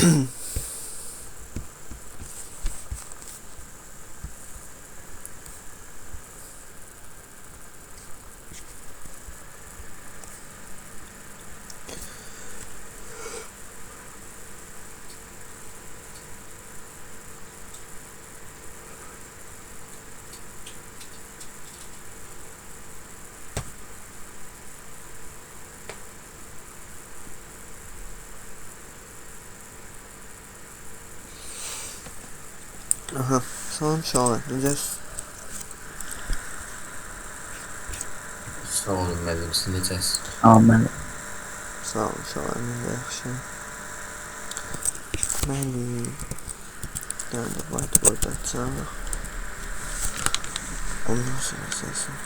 Aha, salam uşaqlar, necəsiz? Sağ olun müəllim, siz necəsiniz? Sağ olun müəllim. Sağ olun uşaqlar, mən də yaxşıyam. Deməli, yəni də whiteboard açaq. Ondan sonra səsin.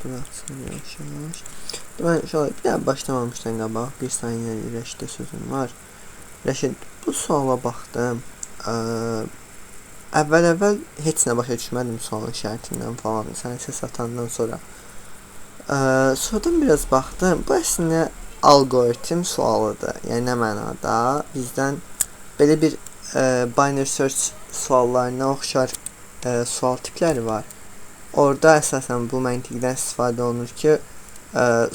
Bıraksın yavaş yavaş. Deməli uşaqlar, bir daha başlamamışdan qabaq bir saniyə Rəşidə sözüm var. Rəşid, bu suala baxdım. Əvvəl-əvvəl heç nə başa düşmədim sualın şərtindən falan, sən səs atandan sonra. Sonradan biraz baxdım. Bu əslində algoritm sualıdır. Yəni nə mənada? Bizdən belə bir binary search suallarına oxşar sual tipləri var. Orada əsasən bu məntiqdən istifadə olunur ki,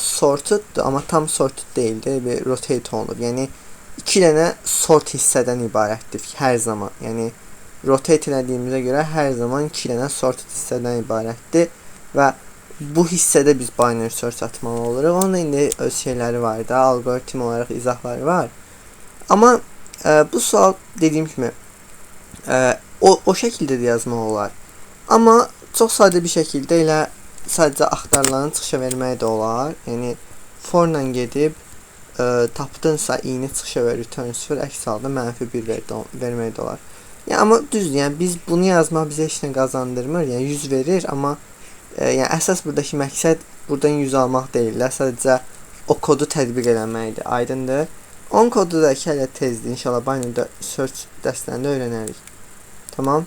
sorteddur, amma tam sorted deyildir, bir rotate olunur. Yəni iki dənə sort hissədən ibarətdir hər zaman. Yəni rotate elədiyimizə görə hər zaman iki dənə sorted hissədən ibarətdir və bu hissədə biz binary search atmalı oluruq. Onun indi öz şeyləri var da, algoritm olaraq izahları var. Amma bu sual dediyim kimi o şəkildə də yazmaq olar. Amma çox sadə bir şəkildə elə sadəcə axtarılanı çıxışa vermək də olar. Yəni for-la gedib tapdınsa i-ni çıxışa ver, return 0, əks halda -1 vermək də olar. Yəni amma düzdür, yəni biz bunu yazmaq bizə heç nə qazandırmır. Yəni 100 verir, amma yəni əsas buradakı məqsəd buradan 100 almaq deyil, sadəcə o kodu tətbiq eləməkdir. Aydındır? Onun kodu da ki hələ tezdir. İnşallah binary search dərslərində öyrənərik. Tamam?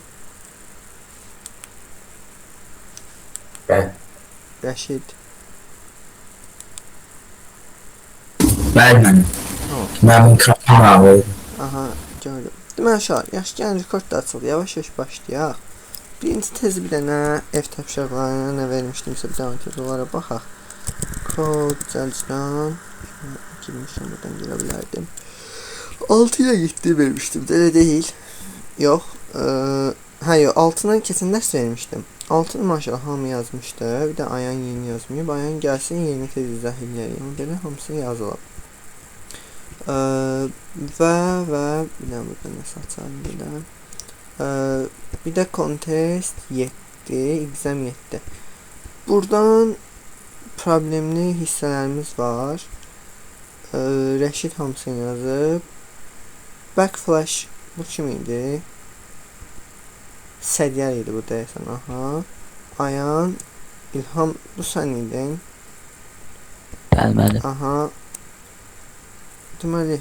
Bəli. Rəşid. Bəli müəllim. Mənim mikrofonum bağlı idi. Aha, gördüm. Deməli uşaqlar, yaxşı gəlin rekord da açıldı. Yavaş-yavaş başlayaq. Birinci tezi bir dənə ev tapşırıqlarına nə vermişdimsə bir dənə tez onlara baxaq. Kod cəlcdən girmişəm, buradan girə bilərdim. 6 ilə 7 vermişdim, elə deyil. Yox, hə yox, 6-dan keçən dərs vermişdim. 6-nı maşallah hamı yazmışdı. Bir də Ayan yeni yazmayıb. Ayan gəlsin, yeni tez izah eləyərik. Ona görə hamısı yazılıb. Və bir də burada nəsə açalım bir də. Bir də contest 7, exam 7. Buradan problemli hissələrimiz var. Rəşid hamısını yazıb. Backflash bu kim idi? Sədyar idi bu deyəsən, aha. Ayan, İlham, bu sən idin. Bəli müəllim. Aha. Deməli,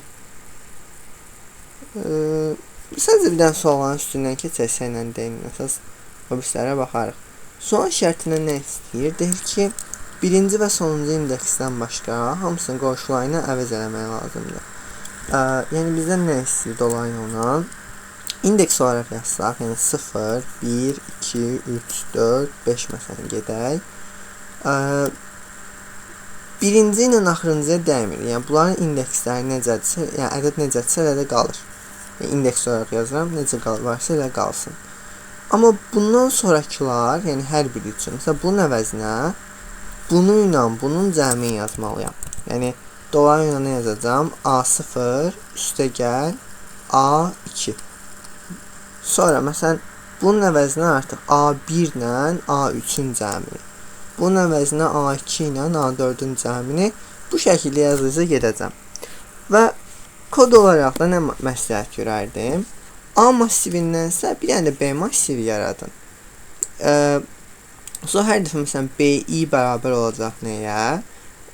sadəcə bir dənə sualların üstündən keçək, sənlə deyim, əsas o birislərə baxarıq. Sual şərtindən nə istəyir? Deyir ki, birinci və sonuncu indeksdən başqa hamısını qonşularına əvəz eləmək lazımdır. Yəni bizdən nə istəyir dolayı yolla? İndeks olaraq yazsaq, yəni 0, 1, 2, 3, 4, 5 məsələn gedək. Birinci ilə axırıncıya dəymir. Yəni bunların indeksləri necədirsə, yəni ədəd necədirsə elə də qalır. Yəni, indeks olaraq yazıram, necə varsa elə qalsın. Amma bundan sonrakılar, yəni hər biri üçün, məsələn bunun əvəzinə bunu ilə bunun cəmini yazmalıyam. Yəni dolayı yolla nə yazacağam? A0 üstə gəl A2. Sonra məsələn bunun əvəzinə artıq A1 ilə A3-ün cəmini, bunun əvəzinə A2 ilə A4-ün cəmini bu şəkildə yazıca gedəcəm. Və kod olaraq da nə məsləhət görərdim? A massivindənsə bir dənə də B massivi yaradın. Sonra hər dəfə məsələn BI bərabər olacaq nəyə?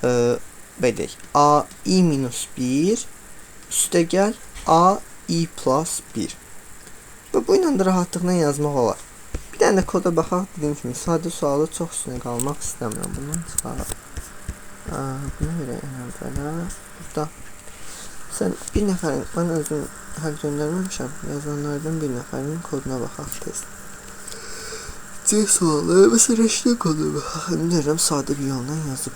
Belə deyək, AI minus 1 üstə gəl AI plus 1. Və bu ilə də rahatlıqla yazmaq olar. Bir dənə də koda baxaq. Dediyim kimi, sadə sualı çox üstünə qalmaq istəmirəm. Bundan çıxaraq. Buna verək ən əvvələ. Burada sən bir nəfərin, mən özüm həll göndərməmişəm. Yazanlardan bir nəfərin koduna baxaq tez. C sualı, məsələn, Rəşidin koduna baxaq. Ümid edirəm, sadə bir yolla yazıb.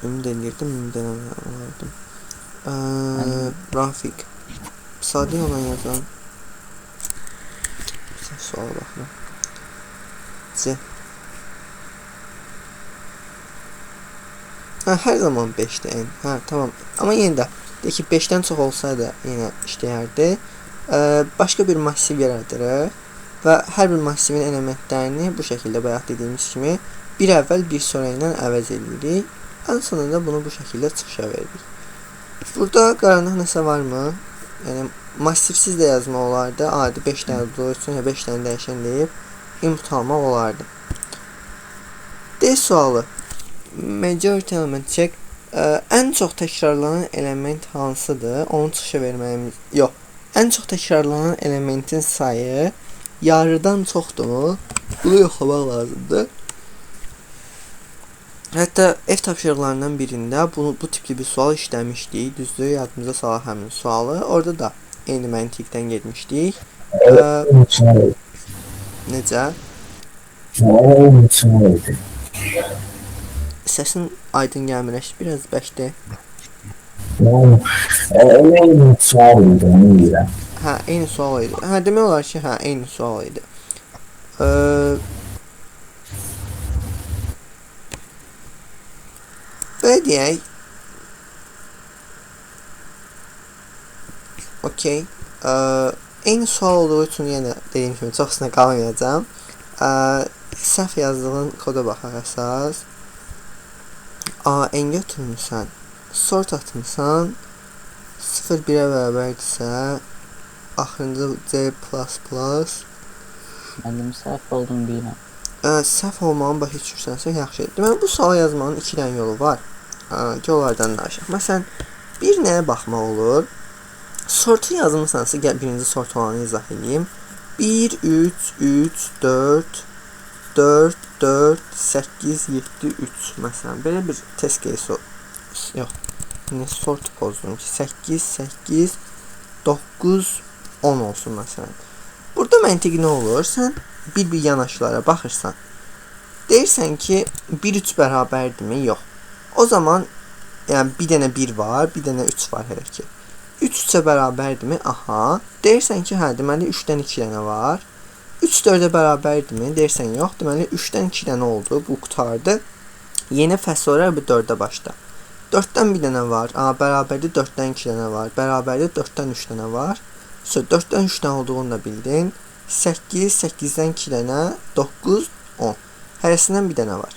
Ümid edirdim, ümid eləmirəm olardım. Rafiq, sadə yolla yazan. Suala baxıram. C. Hə, hər zaman 5-dir n. Hə, tamam. Amma yenə də, deyək ki, 5-dən çox olsaydı yenə işləyərdi. Başqa bir massiv yaradırıq və hər bir massivin elementlərini bu şəkildə bayaq dediyimiz kimi bir əvvəl, bir sonra ilə əvəz edirik. Ən sonunda bunu bu şəkildə çıxışa veririk. Burada qaranlıq nəsə varmı? Yəni, massivsiz də yazmaq olardı. Adi 5 dənə olduğu üçün 5 dənə dəyişən deyib input almaq olardı. D sualı. Majority element check. Ən çox təkrarlanan element hansıdır? Onu çıxışa verməyimiz... Yox. Ən çox təkrarlanan elementin sayı yarıdan çoxdurmu? Bunu yoxlamaq lazımdır. Hətta ev tapşırıqlarından birində bu tipli bir sual işləmişdik. Düzdür, yadımıza salaq həmin sualı. Orada da eyni məntiqdən getmişdik. Necə? Səsin aydın gəlmir, biraz bəkdir. Eyni sual idi, onu deyirəm. Hə, eyni sual idi. Hə, demək olar ki, hə, eyni sual idi. Belə deyək. Okey. Eyni sual olduğu üçün yenə dediyim kimi çox üstünə qalmayacağam. Səhv yazdığın koda baxaq əsas. A, N götürmüsən, sort atmısan, 0-1-ə bərabərdirsə, axırıncı C++. Mənim səhv olduğunu bilirəm. Səhv olmağını başa düşürsənsə yaxşı. Deməli, bu sualı yazmanın 2 dənə yolu var. Yollardan danışaq. Məsələn, bir nəyə baxmaq olur? Sortu yazmısansa, gəl birinci sort olanı izah edeyim. 1, 3, 3, 4, 4, 4, 8, 7, 3. Məsələn, belə bir test case yox, nə sort pozdum ki, 8, 8, 9, 10 olsun məsələn. Burada məntiqi nə olur? Sən bir-bir yanaşılara baxırsan. Deyirsən ki, 1, 3 bərabərdirmi? Yox. O zaman, yəni bir dənə 1 var, bir dənə 3 var hələ ki. 3 3-ə bərabərdirmi? Aha. Deyirsən ki, hə, deməli 3-dən 2 dənə var. 3 4-ə bərabərdirmi? Deyirsən, yox. Deməli 3-dən 2 dənə oldu. Bu qurtardı. Yeni fəsil olaraq bu 4-ə başla. 4-dən 1 dənə var. Aha, bərabərdir 4-dən 2 dənə var. Bərabərdir 4-dən 3 dənə var. Sonra 4-dən 3 dənə olduğunu da bildin. 8, 8-dən 2 dənə, 9, 10. Hərəsindən bir dənə var.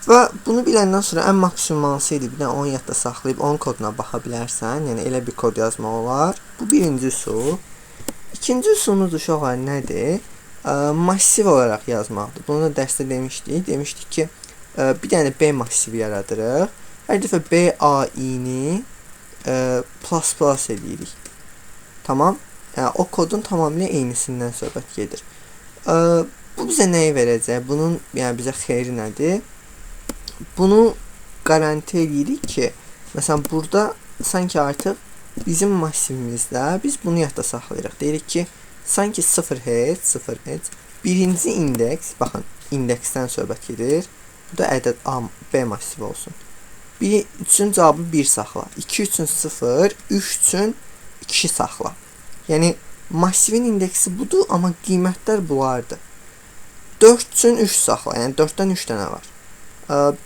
Və bunu biləndən sonra ən maksimum hansı idi? Bir dənə 10 yadda saxlayıb 10 koduna baxa bilərsən. Yəni elə bir kod yazmaq olar. Bu birinci üsul. İkinci üsulumuz uşaqlar nədir? Massiv olaraq yazmaqdır. Bunu da dərsdə demişdik. Demişdik ki, bir dənə B massivi yaradırıq. Hər dəfə B, A, I-ni plus plus edirik. Tamam? Yəni, o kodun tamamilə eynisindən söhbət gedir. Bu bizə nəyi verəcək? Bunun yəni, bizə xeyri nədir? Bunu garanti edirik ki, məsələn, burada sanki artıq bizim massivimizdə biz bunu yadda saxlayırıq. Deyirik ki, sanki 0 heç, 0 heç, birinci indeks, baxın, indeksdən söhbət gedir. Bu da ədəd A, B massivi olsun. 1 üçün cavabı 1 saxla, 2 üçün 0, 3 üçün 2 saxla. Yəni, massivin indeksi budur, amma qiymətlər bunlardır. 4 üçün 3 saxla, yəni 4-dən 3 dənə var.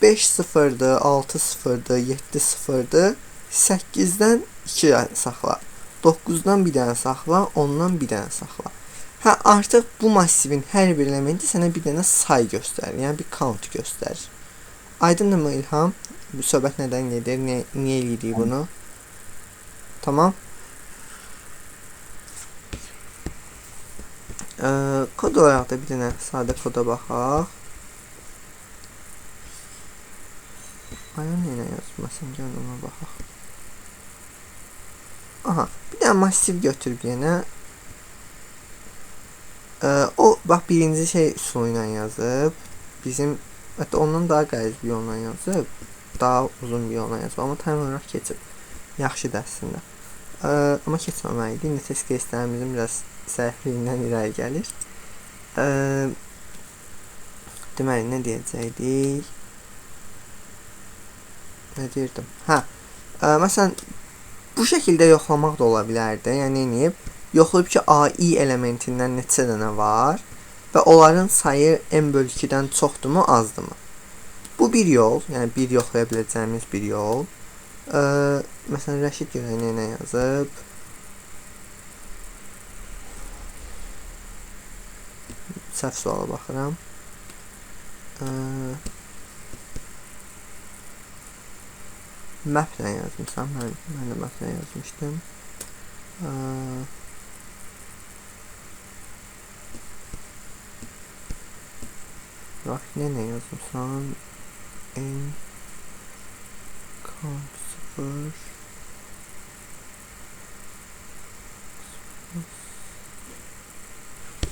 5 0-dır, 6 0-dır, 7 0-dır, 8-dən 2 dənə saxla, 9-dan 1 dənə saxla, 10-dan 1 dənə saxla. Hə, artıq bu massivin hər bir elementi sənə bir dənə say göstərir, yəni bir count göstərir. Aydındırmı İlham? Bu söhbət nədən gedir, niyə eləyirik bunu? Tamam. Kod olaraq da bir dənə sadə koda baxaq. Ayın nə yazıb, məsələn, gəlin ona baxaq. Aha, bir dənə massiv götürüb yenə. O Bax, birinci şey üsulu ilə yazıb. Bizim, hətta ondan daha qəliz bir yolla yazıb. Daha uzun bir yolla yazıb. Amma time olaraq keçib. Yaxşıdır əslində. Amma keçməməli idi. İndi test caselərimizin biraz səhvliyindən irəli gəlir. Deməli, nə deyəcəkdik? Nə deyirdim? Hə, məsələn, bu şəkildə yoxlamaq da ola bilərdi. Yəni, neyib? Yoxlayıb ki, AI elementindən neçə dənə var və onların sayı M bölü 2-dən çoxdurmu, azdırmı? Bu bir yol, yəni bir yoxlaya biləcəyimiz bir yol. Məsələn, Rəşid görək nə yazıb. Səhv suala baxıram. Map-lə yazmışam. Mən də map-lə yazmışdım. Bax, nə yazmışam? N K 0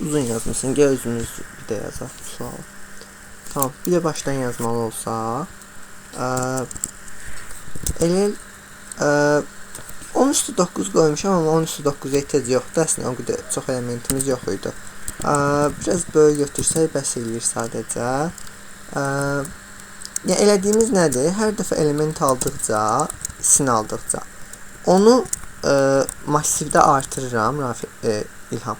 uzun yazmışsın. Gəl özümüz bir də yazaq bu sualı. Tamam, bir də başdan yazmalı olsa elə 10 üstü 9 qoymuşam, amma 10 üstü 9-a ehtiyac yoxdur. Əslində, o qədər çox elementimiz yox idi. Biraz böyük götürsək bəs eləyir sadəcə. Yəni, elədiyimiz nədir? Hər dəfə element aldıqca, sin aldıqca, onu massivdə artırıram, İlham.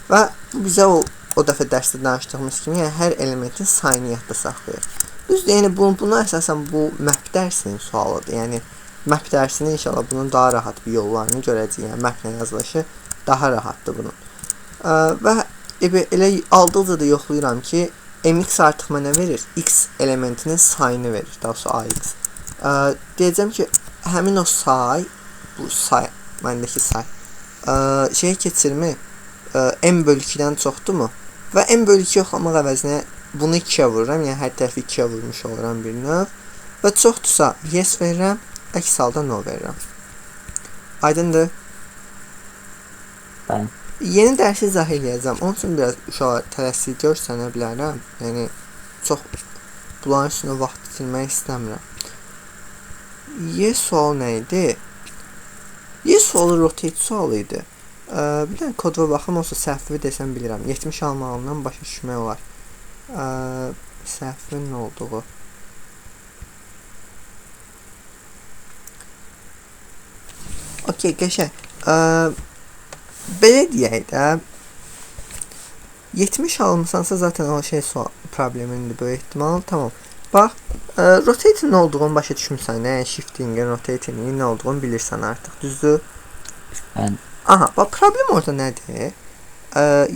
Və bu bizə o dəfə dərsdə danışdığımız kimi, yəni hər elementin sayını yadda saxlayır. Düzdür, yəni buna əsasən bu map dərsinin sualıdır. Yəni map dərsinin inşallah bunun daha rahat bir yollarını görəcəyik. Yəni maplə yazılışı daha rahatdır bunun. Və elə aldıqca da yoxlayıram ki, mx artıq mənə verir, x elementinin sayını verir, daha doğrusu ax. Deyəcəm ki, həmin o say, bu say, məndəki say, şeyə keçirmi, m bölü 2-dən çoxdurmu? Və m bölü 2 yoxlamaq əvəzinə bunu 2-yə vururam, yəni hər tərəfi 2-yə vurmuş oluram bir növ. Və çoxdursa yes verirəm, əks halda no verirəm. Aydındır? Bəli. Yeni dərsi izah eləyəcəm. Onun üçün biraz uşaqlar tələsik görsənə bilərəm. Yəni, çox bunların üstünə vaxt itirmək istəmirəm. Y sualı nə idi? Y sualı rotate sualı idi. Bir dənə koduma baxım, olsa səhvi desəm bilirəm. 70 almağından başa düşmək olar. Səhvin nə olduğu. Okey, qəşəng. Belə deyək də, 70 almısansa zaten o şey problemindir böyük ehtimal. Tamam. Bax, rotate-in nə olduğunu başa düşmüsən, yəni shifting-in, rotating-in nə olduğunu bilirsən artıq, düzdür? Bəli. Aha, bax, problem orada nədir?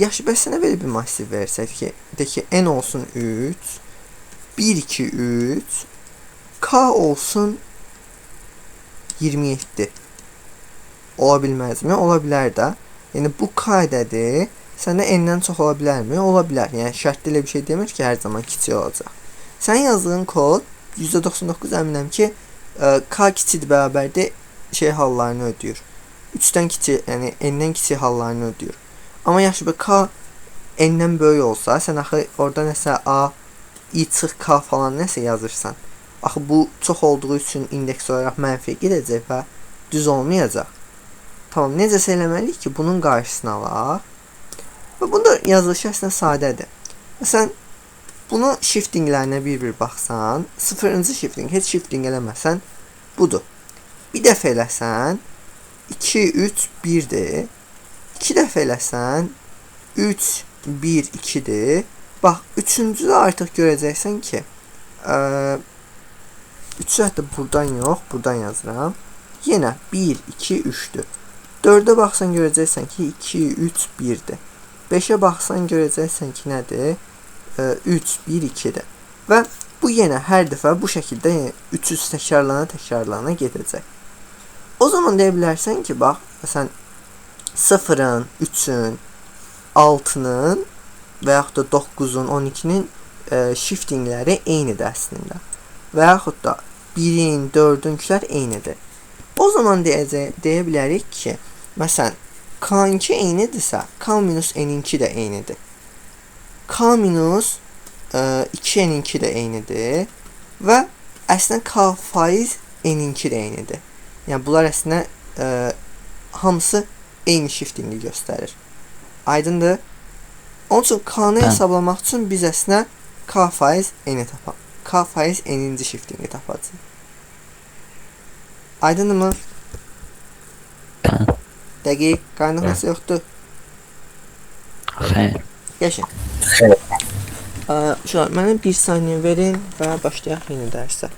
Yaxşı, bəs sənə belə bir massiv versək ki, de ki, n olsun 3, 1, 2, 3, k olsun 27. Ola bilməzmi? Ola bilər də. Yəni, bu k ədədi səndə n-dən çox ola bilərmi? Ola bilər. Yəni, şərtdə elə bir şey demir ki, hər zaman kiçik olacaq. Sənin yazdığın kod %99 əminəm ki, k kiçikdir bərabərdir şey hallarını ödəyir. 3-dən kiçik, yəni n-dən kiçik hallarını ödəyir. Amma yaxşı, bu k n-dən böyük olsa, sən axı orada nəsə a, i çıx k falan nəsə yazırsan. Axı bu çox olduğu üçün indeks olaraq mənfi gedəcək və düz olmayacaq. Tamam, necəsə eləməliyik ki, bunun qarşısını alaq. Və bunda yazılışı əslində sadədir. Məsələn, bunu shiftinglərinə bir-bir baxsan, 0-cı shifting, heç shifting eləməsən, budur. Bir dəfə eləsən, 2, 3, 1-dir. 2 dəfə eləsən, 3, 1, 2-dir. Bax, 3-cüdə artıq görəcəksən ki, 3-ü hətta buradan yox, buradan yazıram. Yenə 1, 2, 3-dür. 4-ə baxsan görəcəksən ki, 2, 3, 1-dir. 5-ə baxsan görəcəksən ki, nədir? 3, 1, 2-dir. Və bu yenə hər dəfə bu şəkildə yəni, 300 təkrarlana-təkrarlana gedəcək. O zaman deyə bilərsən ki, bax, məsələn, 0-ın, 3-ün, 6-nın və yaxud da 9-un, 12-nin shiftingləri eynidir əslində. Və yaxud da 1-in, 4-ünkülər eynidir. O zaman deyə bilərik ki, məsələn, K-inki eynidirsə, K minus N-inki də eynidir. K minus 2n2 də eynidir və əslində K faiz n2 də eynidir. Yəni bunlar əslində hamısı eyni shiftingi göstərir. Aydındır? Onun üçün K-nı hesablamaq üçün biz əslində K faiz n-i tapaq. K faiz n-inci shiftingi tapacağıq. Aydındırmı? Dəqiq, qaynaqası yoxdur. Xeyr. Qəşəng. Uşaqlar, mənə bir saniyə verin və başlayaq yeni dərsə.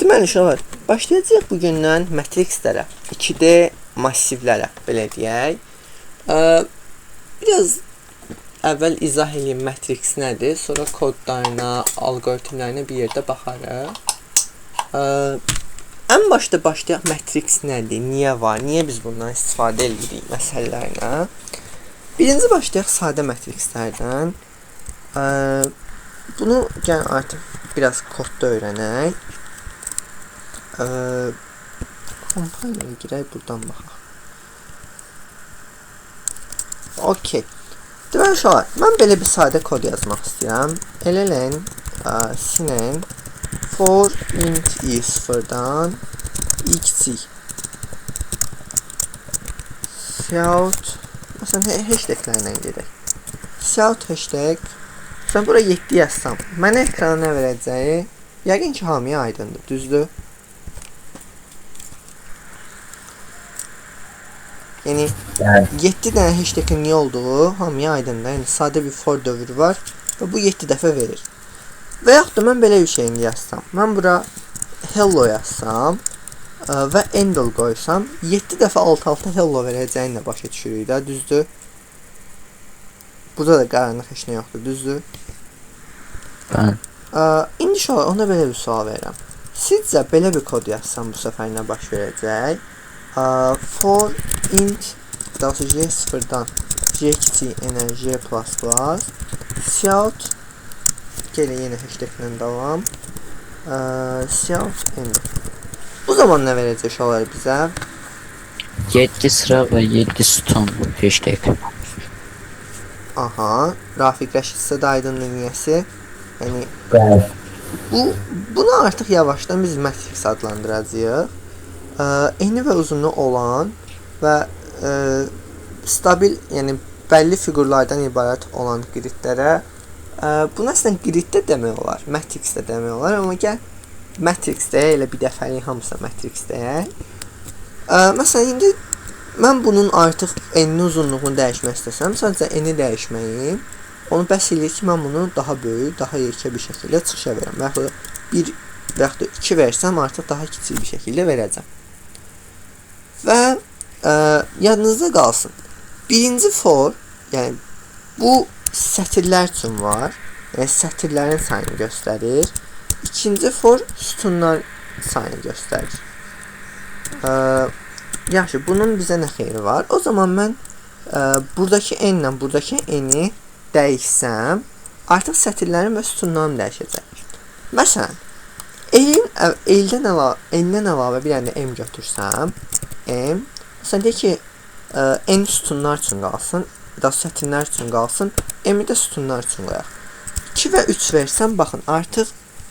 Deməli uşaqlar, başlayacağıq bugündən matrikslərə, 2D massivlərə, belə deyək. Biraz əvvəl izah eləyim matriks nədir, sonra kodlarına, alqoritmlərinə bir yerdə baxarıq. Ən başda başlayaq matriks nədir, niyə var, niyə biz bundan istifadə edirik məsələlərinə. Birinci başlayaq sadə matrikslərdən. Bunu gəlin artıq biraz kodda öyrənək. Compiler'a girək, buradan baxaq. Okey. Deməli uşaqlar, mən belə bir sadə kod yazmaq istəyirəm. LLN cin for int i sıfırdan i kiçik cout, məsələn hashtaglərlə gedək. Cout hashtag. Məsələn bura 7 yazsam, mənə ekrana nə verəcəyi yəqin ki hamıya aydındır, düzdür? Yəni 7 dənə hashtagin niyə olduğu hamıya aydındır. Yəni sadə bir for dövrü var və bu 7 dəfə verir. Və yaxud da mən belə bir şey indi yazsam, mən bura hello yazsam və endl qoysam, 7 dəfə alt-alta hello verəcəyini də başa düşürük də, düzdür? Burada da qaranlıq heç nə yoxdur, düzdür? Bəli. İndi uşaqlar, ona belə bir sual verirəm. Sizcə belə bir kod yazsam bu səfər nə baş verəcək? For int, daha doğrusu j sıfırdan j kiçik n j plus plus cout, gəlin yenə hashtaglə davam, cout endl. Bu zaman nə verəcək uşaqlar bizə? 7 sıra və 7 sütun hashtag. Aha, Rafiq Rəşid sizə də aydındır niyəsi. Yəni bunu artıq yavaşdan biz matriks adlandıracağıq. Eni və uzunluğu olan və stabil, yəni bəlli fiqurlardan ibarət olan qridlərə, bunu əslində qriddə demək olar, matriks də demək olar, amma gəl matriks deyək, elə bir dəfəlik hamısına matriks deyək. Məsələn, indi mən bunun artıq enini uzunluğunu dəyişmək istəsəm, sadəcə eni dəyişməyim, onu bəs eləyir ki, mən bunu daha böyük, daha yekə bir şəkildə çıxışa verəm. Və yaxud da 1 və yaxud da 2 versəm, artıq daha kiçik bir şəkildə verəcəm. Və yadınızda qalsın. Birinci for, yəni bu sətirlər üçün var. Yəni sətirlərin sayını göstərir. İkinci for sütunlar sayını göstərir. Yaxşı, bunun bizə nə xeyri var? O zaman mən buradakı n ilə buradakı n-i dəyişsəm, artıq sətirlərim və sütunlarım dəyişəcək. Məsələn, n-dən əlavə bir dənə m götürsəm, m, məsələn, deyək ki, n sütunlar üçün qalsın, da sətirlər üçün qalsın, m-i də sütunlar üçün qoyaq. 2 və 3 versəm, baxın, artıq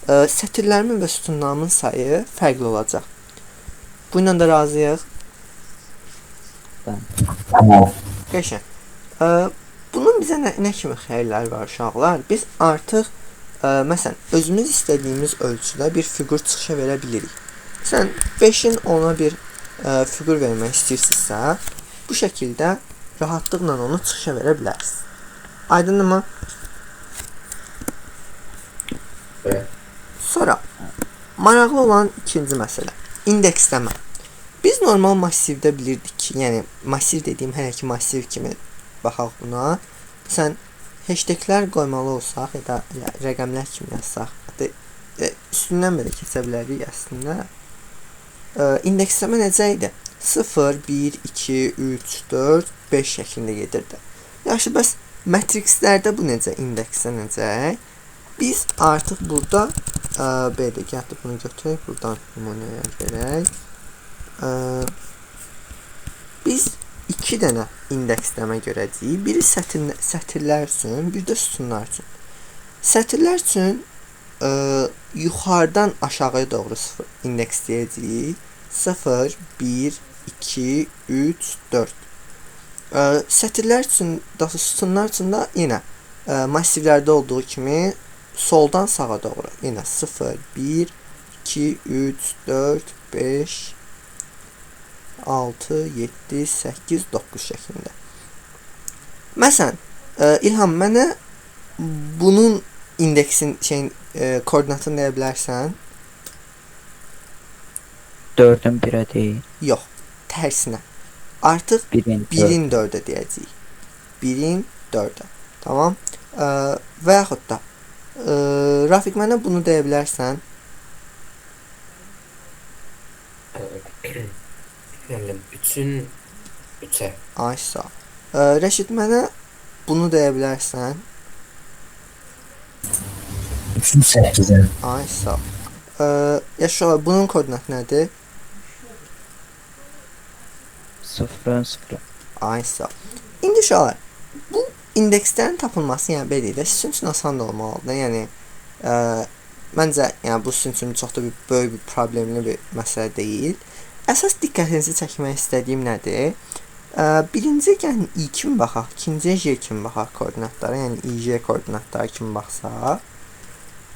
sətirlərimin və sütunlarımın sayı fərqli olacaq. Bununla da razıyıq. Qəşəng. Bunun bizə nə kimi xeyirləri var uşaqlar? Biz artıq, məsələn, özümüz istədiyimiz ölçüdə bir fiqur çıxışa verə bilirik. Məsələn, 5-in 10-a bir fiqur vermək istəyirsinizsə, bu şəkildə rahatlıqla onu çıxışa verə bilərsiniz. Aydınmı? Evet. Sonra, maraqlı olan ikinci məsələ, indeksləmə. Biz normal massivdə bilirdik ki, yəni massiv dediyim hələ ki massiv kimi baxaq buna. Məsələn, hashtaglər qoymalı olsaq ya da rəqəmlər kimi yazsaq, hətta üstündən belə keçə bilərik əslində. İndeksləmə necə idi? 0, 1, 2, 3, 4, 5 şəklində gedirdi. Yaxşı, bəs matrikslərdə bu necə indekslənəcək? Biz artıq burada belə gəldi, bunu götürək, buradan nümunəyə verək. Biz 2 dənə indeksləmə görəcəyik. Biri sətirlər üçün, bir də sütunlar üçün. Sətirlər üçün yuxarıdan aşağıya doğru indeksləyəcəyik. 0, 1, 2, 3, 4. Sətirlər üçün, daha sütunlar üçün də yenə massivlərdə olduğu kimi soldan sağa doğru. Yenə 0, 1, 2, 3, 4, 5, 6, 7, 8, 9 şəklində. Məsələn, İlham, mənə bunun indeksin şeyin koordinatını deyə bilərsən? 4-ün 1-ə deyil. Yox, tərsinə. Artıq 1-in 4-ə deyəcəyik. 1-in 4-ə. Tamam. Və yaxud da Rafiq, mənə bunu deyə bilərsən? Müəllim, 3-ün 3-ə. Ay, sağ ol. Rəşid, mənə bunu deyə bilərsən? 3-ün 8-ə. Ay, sağ ol. Yaşar, bunun koordinatı nədir? 0-ın 0. Ay, sağ ol. İndi uşaqlar, bu indekslərin tapılması, yəni belə deyək də, sizin üçün asan da olmalıdır. Yəni, məncə, yəni bu sizin üçün çox da bir böyük bir problemli bir məsələ deyil. Əsas diqqətinizi çəkmək istədiyim nədir? Birinci, yəni I kimi baxaq, ikinciyə J kimi baxaq koordinatlara, yəni IJ koordinatları kimi baxsaq.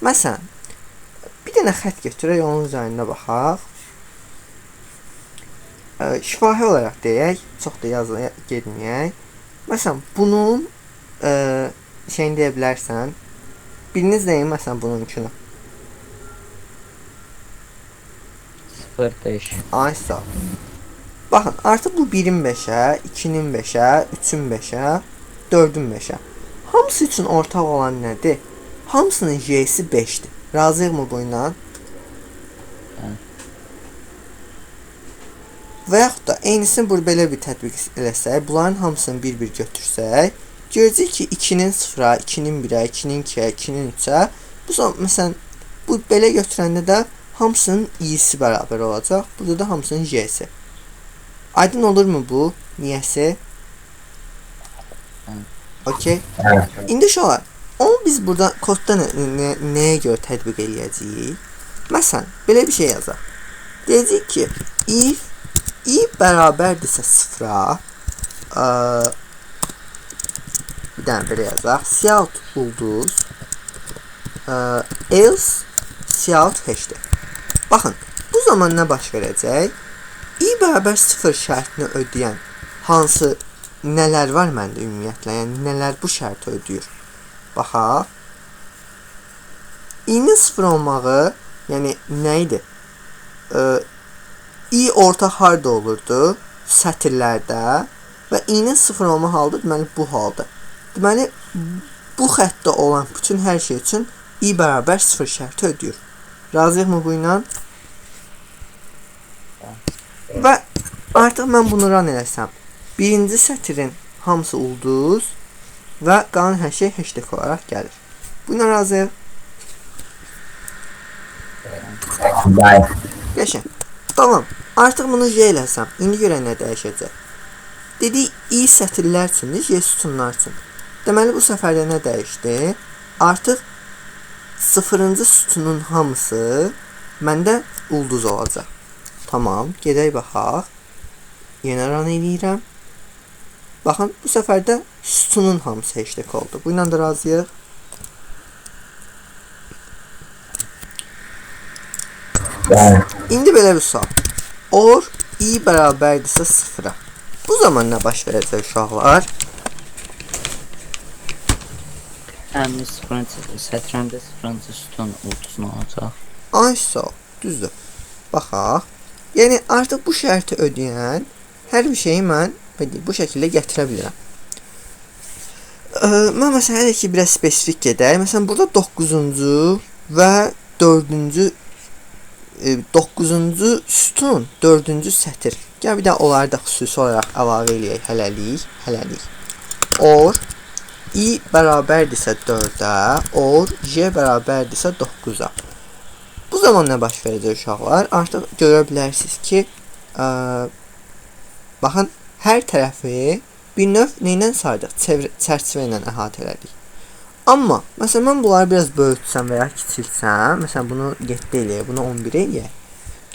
Məsələn, bir dənə xətt götürək, onun üzərində baxaq. Şifahi olaraq deyək, çox da yazıya getməyək. Məsələn, bunun şeyini deyə bilərsən. Biriniz deyin, məsələn, bununkunu. 0,5. Ay, sağ ol. Baxın, artıq bu 1-in 5-ə, 2-nin 5-ə, 3-ün 5-ə, 4-ün 5-ə. Hamısı üçün ortaq olan nədir? Hamısının J-si 5-dir. Razıyıq mı bu ilə? Və yaxud da eynisini burada belə bir tətbiq eləsək, bunların hamısını bir-bir götürsək, görəcəyik ki, 2-nin 0-a, 2-nin 1-ə, 2-nin 2-ə, 2-nin 3-ə. Bu zaman, məsələn, bu belə götürəndə də hamısının i-si bərabər olacaq. Burada da hamısının j-si. Aydın olurmu bu? Niyəsi? Okey. İndi uşaqlar, onu biz burada kodda nəyə görə tətbiq eləyəcəyik? Məsələn, belə bir şey yazaq. Deyəcəyik ki, if i bərabərdirsə 0-a, bir dənə belə yazaq, cout ulduz, else cout hashtag. Baxın, bu zaman nə baş verəcək? I bərabər 0 şərtini ödəyən hansı nələr var məndə ümumiyyətlə, yəni nələr bu şərti ödəyir? Baxaq. I-nin 0 olmağı, yəni nə idi? I ortaq harda olurdu? Sətirlərdə və i-nin 0 olma halıdır, deməli bu haldır. Deməli, bu xəttdə olan bütün hər şey üçün i bərabər 0 şərti ödəyir. Razıyıq mı bu ilə? Və artıq mən bunu run eləsəm, birinci sətirin hamısı ulduz və qalan hər şey hashtag olaraq gəlir. Buna razıyıq? Qəşəng. Tamam. Artıq bunu J eləsəm, indi görək nə dəyişəcək. Dedik, i sətirlər üçündür, J sütunlar üçün. Deməli, bu səfərdə nə dəyişdi? Artıq 0-cı sütunun hamısı məndə ulduz olacaq. Tamam, gedək baxaq. Yenə run eləyirəm. Baxın, bu səfər də sütunun hamısı hashtag oldu. Bu ilə də razıyıq. İndi belə bir sual. Or i bərabərdirsə 0-a. Bu zaman nə baş verəcək uşaqlar? Həm də 0-cı sətr, həm də 0-cı sütun ulduzunu olacaq. Ay sağ ol, düzdür. Baxaq. Yəni artıq bu şərti ödəyən hər bir şeyi mən bu şəkildə gətirə bilirəm. Mən məsələn hələ ki biraz spesifik gedək. Məsələn burada 9-cu və 4-cü 9-cu sütun, 4-cü sətir. Gəl bir də onları da xüsusi olaraq əlavə eləyək hələlik, hələlik. Or i bərabərdirsə 4-ə, or j bərabərdirsə 9-a. Bu zaman nə baş verəcək uşaqlar? Artıq görə bilərsiniz ki, baxın, Hər tərəfi bir növ nə ilə saydıq? Çərçivə ilə əhatə elədik. Amma məsələn mən bunları biraz böyütsəm və ya kiçiltsəm, məsələn bunu 7 eləyək, bunu 11 eləyək.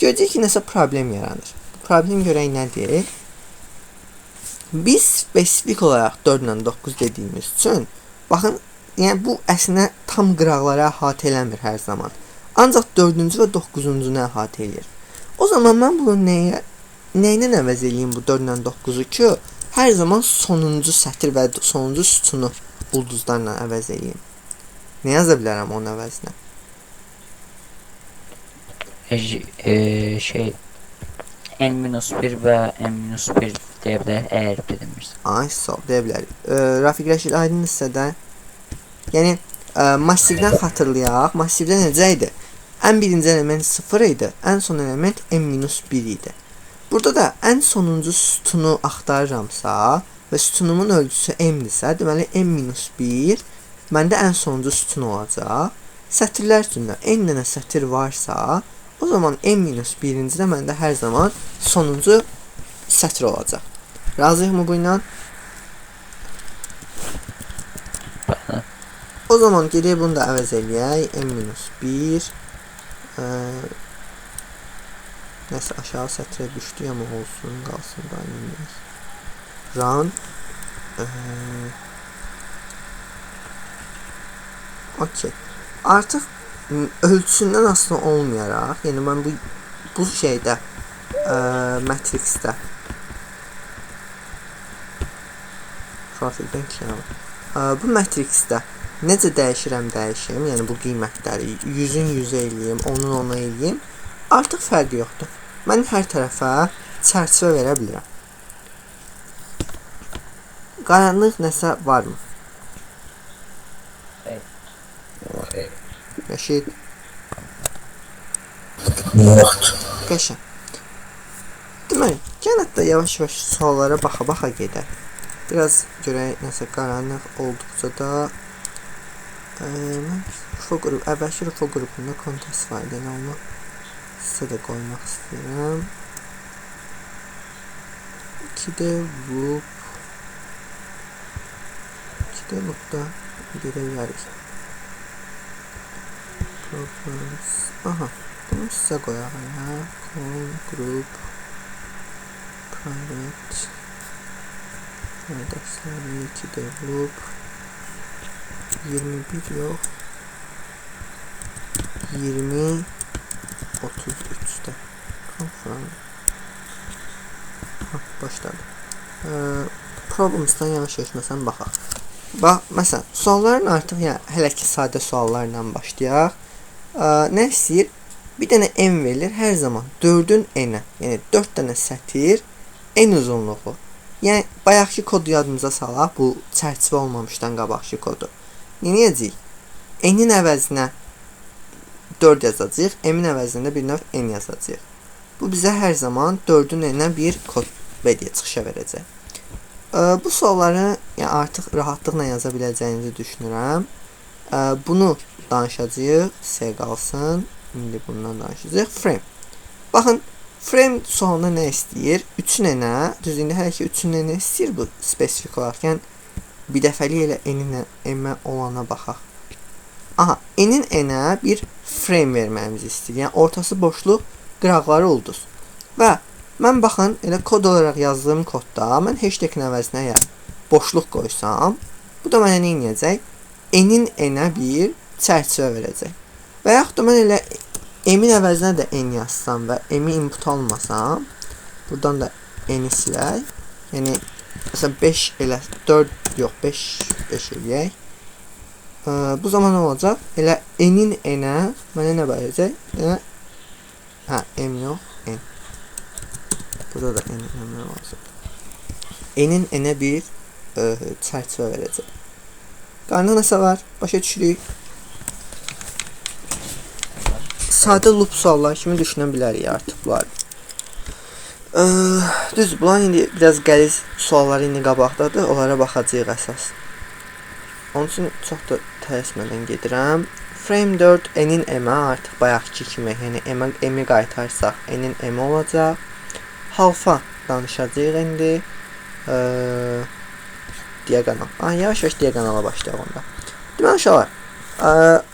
Görəcəyik ki, nəsə problem yaranır. Bu problem görək nədir? Biz spesifik olaraq 4 ilə 9 dediyimiz üçün, baxın, yəni bu əslində tam qıraqları əhatə eləmir hər zaman. Ancaq 4-cü və 9-cunu əhatə eləyir. O zaman mən bunu nəyə ilə əvəz eləyim bu 4 ilə 9-u ki, hər zaman sonuncu sətir və sonuncu sütunu ulduzlarla əvəz eləyim. Nə yaza bilərəm onun əvəzinə? N-1 və N-1 deyə bilər, əgər bilmirsən. Ay, sağ ol, deyə bilərik. Rafiq Rəşid, aydın hissədə. Yəni, massivdən xatırlayaq. Massivdə necə idi? Ən birinci element 0 idi, ən son element N-1 idi. Burada da ən sonuncu sütunu axtarıramsa və sütunumun ölçüsü M-dirsə, deməli M-1 məndə ən sonuncu sütun olacaq. Sətirlər üçün də N dənə sətir varsa, o zaman M-1-ci də məndə hər zaman sonuncu sətir olacaq. Razıyıq mı bu ilə? Bəli. O zaman gedək bunu da əvəz eləyək. M-1 nəsə aşağı sətrə düşdü, amma olsun, qalsın da aynı. Run. Okey. Artıq ölçüsündən asılı olmayaraq, yəni mən bu şeydə matrixdə profildən kənara. Bu matrixdə necə dəyişirəm, dəyişim, yəni bu qiymətləri 100-ün 100-ə eləyim, 10-un 10-a eləyim, artıq fərqi yoxdur. Mən hər tərəfə çərçivə verə bilirəm. Qaranlıq nəsə varmı? Xeyr. Rəşid? Yoxdur. Qəşəng. Deməli, gəlin hətta yavaş-yavaş suallara baxa-baxa gedək. Biraz görək nəsə qaranlıq olduqca da mən Rufo qrupu, əvvəlki Rufo qrupunda kontest var idi, yəni onu sizə də qoymaq istəyirəm. 2D loop 2D loopda gedə bilərik. Problems. Aha, bunu sizə qoyaq ya. Clone, group, private, dərsləri 2D loop 21 yox 20 33-də confirm. Ha, başladı. Problems'dan yavaş-yavaş məsələn baxaq. Bax, məsələn, sualların artıq, yəni hələ ki sadə suallarla başlayaq. Nə istəyir? Bir dənə n verilir hər zaman 4-ün n-ə, yəni 4 dənə sətir n uzunluğu. Yəni bayaqki kodu yadımıza salaq, bu çərçivə olmamışdan qabaqki kodu. Nə edəcəyik? N-in əvəzinə 4 yazacağıq, m-in əvəzinə də bir növ n yazacağıq. Bu bizə hər zaman 4-ün n-ə bir kod deyə çıxışa verəcək. Bu sualları yəni artıq rahatlıqla yaza biləcəyinizi düşünürəm. Bunu danışacağıq. S qalsın. İndi bundan danışacağıq. Frame. Baxın, frame sualında nə istəyir? 3-ün n-ə, düz indi hələ ki 3-ün n-ə istəyir bu spesifik olaraq. Yəni bir dəfəlik elə n-in m-ə olana baxaq. Aha, n-in n-ə bir frame verməyimizi istəyir. Yəni ortası boşluq, qıraqları ulduz. Və mən baxın, elə kod olaraq yazdığım kodda mən hashtag-in əvəzinə əgər boşluq qoysam, bu da mənə nə edəcək? N-in n-ə bir çərçivə verəcək. Və yaxud da mən elə m-in əvəzinə də n yazsam və m-i input almasam, buradan da n-i silək. Yəni, məsələn, 5 elə 4, yox, 5 eləyək. Bu zaman nə olacaq? Elə n-in n-ə mənə nə verəcək? Hə, m yox, n. Burada da n eləmək lazımdır. N-in n-ə bir çərçivə verəcək. Qarnıq nəsə var? Başa düşürük. Sadə loop suallar kimi düşünə bilərik artıq bunları. Düz, bunların indi biraz qəliz sualları indi qabaqdadır. Onlara baxacağıq əsas. Onun üçün çox da tələsmədən gedirəm. Frame 4 n-in m-ə artıq bayaqki kimi, yəni m-i qaytarsaq n-in m olacaq. Halfa danışacağıq indi. Diaqonal. Yavaş-yavaş diaqonala başlayaq onda. Deməli uşaqlar,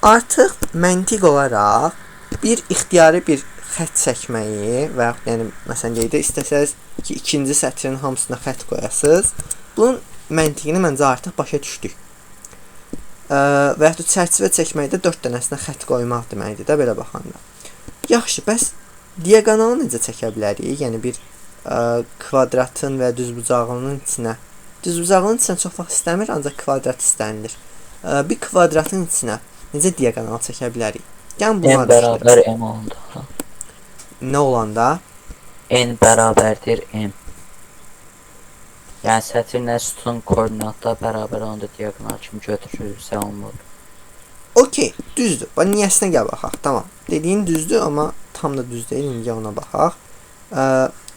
artıq məntiq olaraq bir ixtiyari bir xətt çəkməyi və yaxud, yəni məsələn deyək də, istəsəniz ki, ikinci sətrin hamısına xətt qoyasınız. Bunun məntiqini məncə artıq başa düşdük. Və yaxud da çərçivə çəkməkdə 4 dənəsinə xətt qoymaq deməkdir də belə baxanda. Yaxşı, bəs diaqonalı necə çəkə bilərik? Yəni bir kvadratın və düzbucaqlının içinə. Düzbucaqlının içinə çox vaxt istəmir, ancaq kvadrat istənilir. Bir kvadratın içinə necə diaqonal çəkə bilərik? Gəlin bunu N bərabər M olanda. Nə olanda? N bərabərdir M. Yəni sətirlə sütun koordinatlar bərabər olanda diaqonal kimi götürülürsə olmur. Okey, düzdür. Bax, niyəsinə gəl baxaq. Tamam. Dediyin düzdür, amma tam da düz deyil. İndi ona baxaq.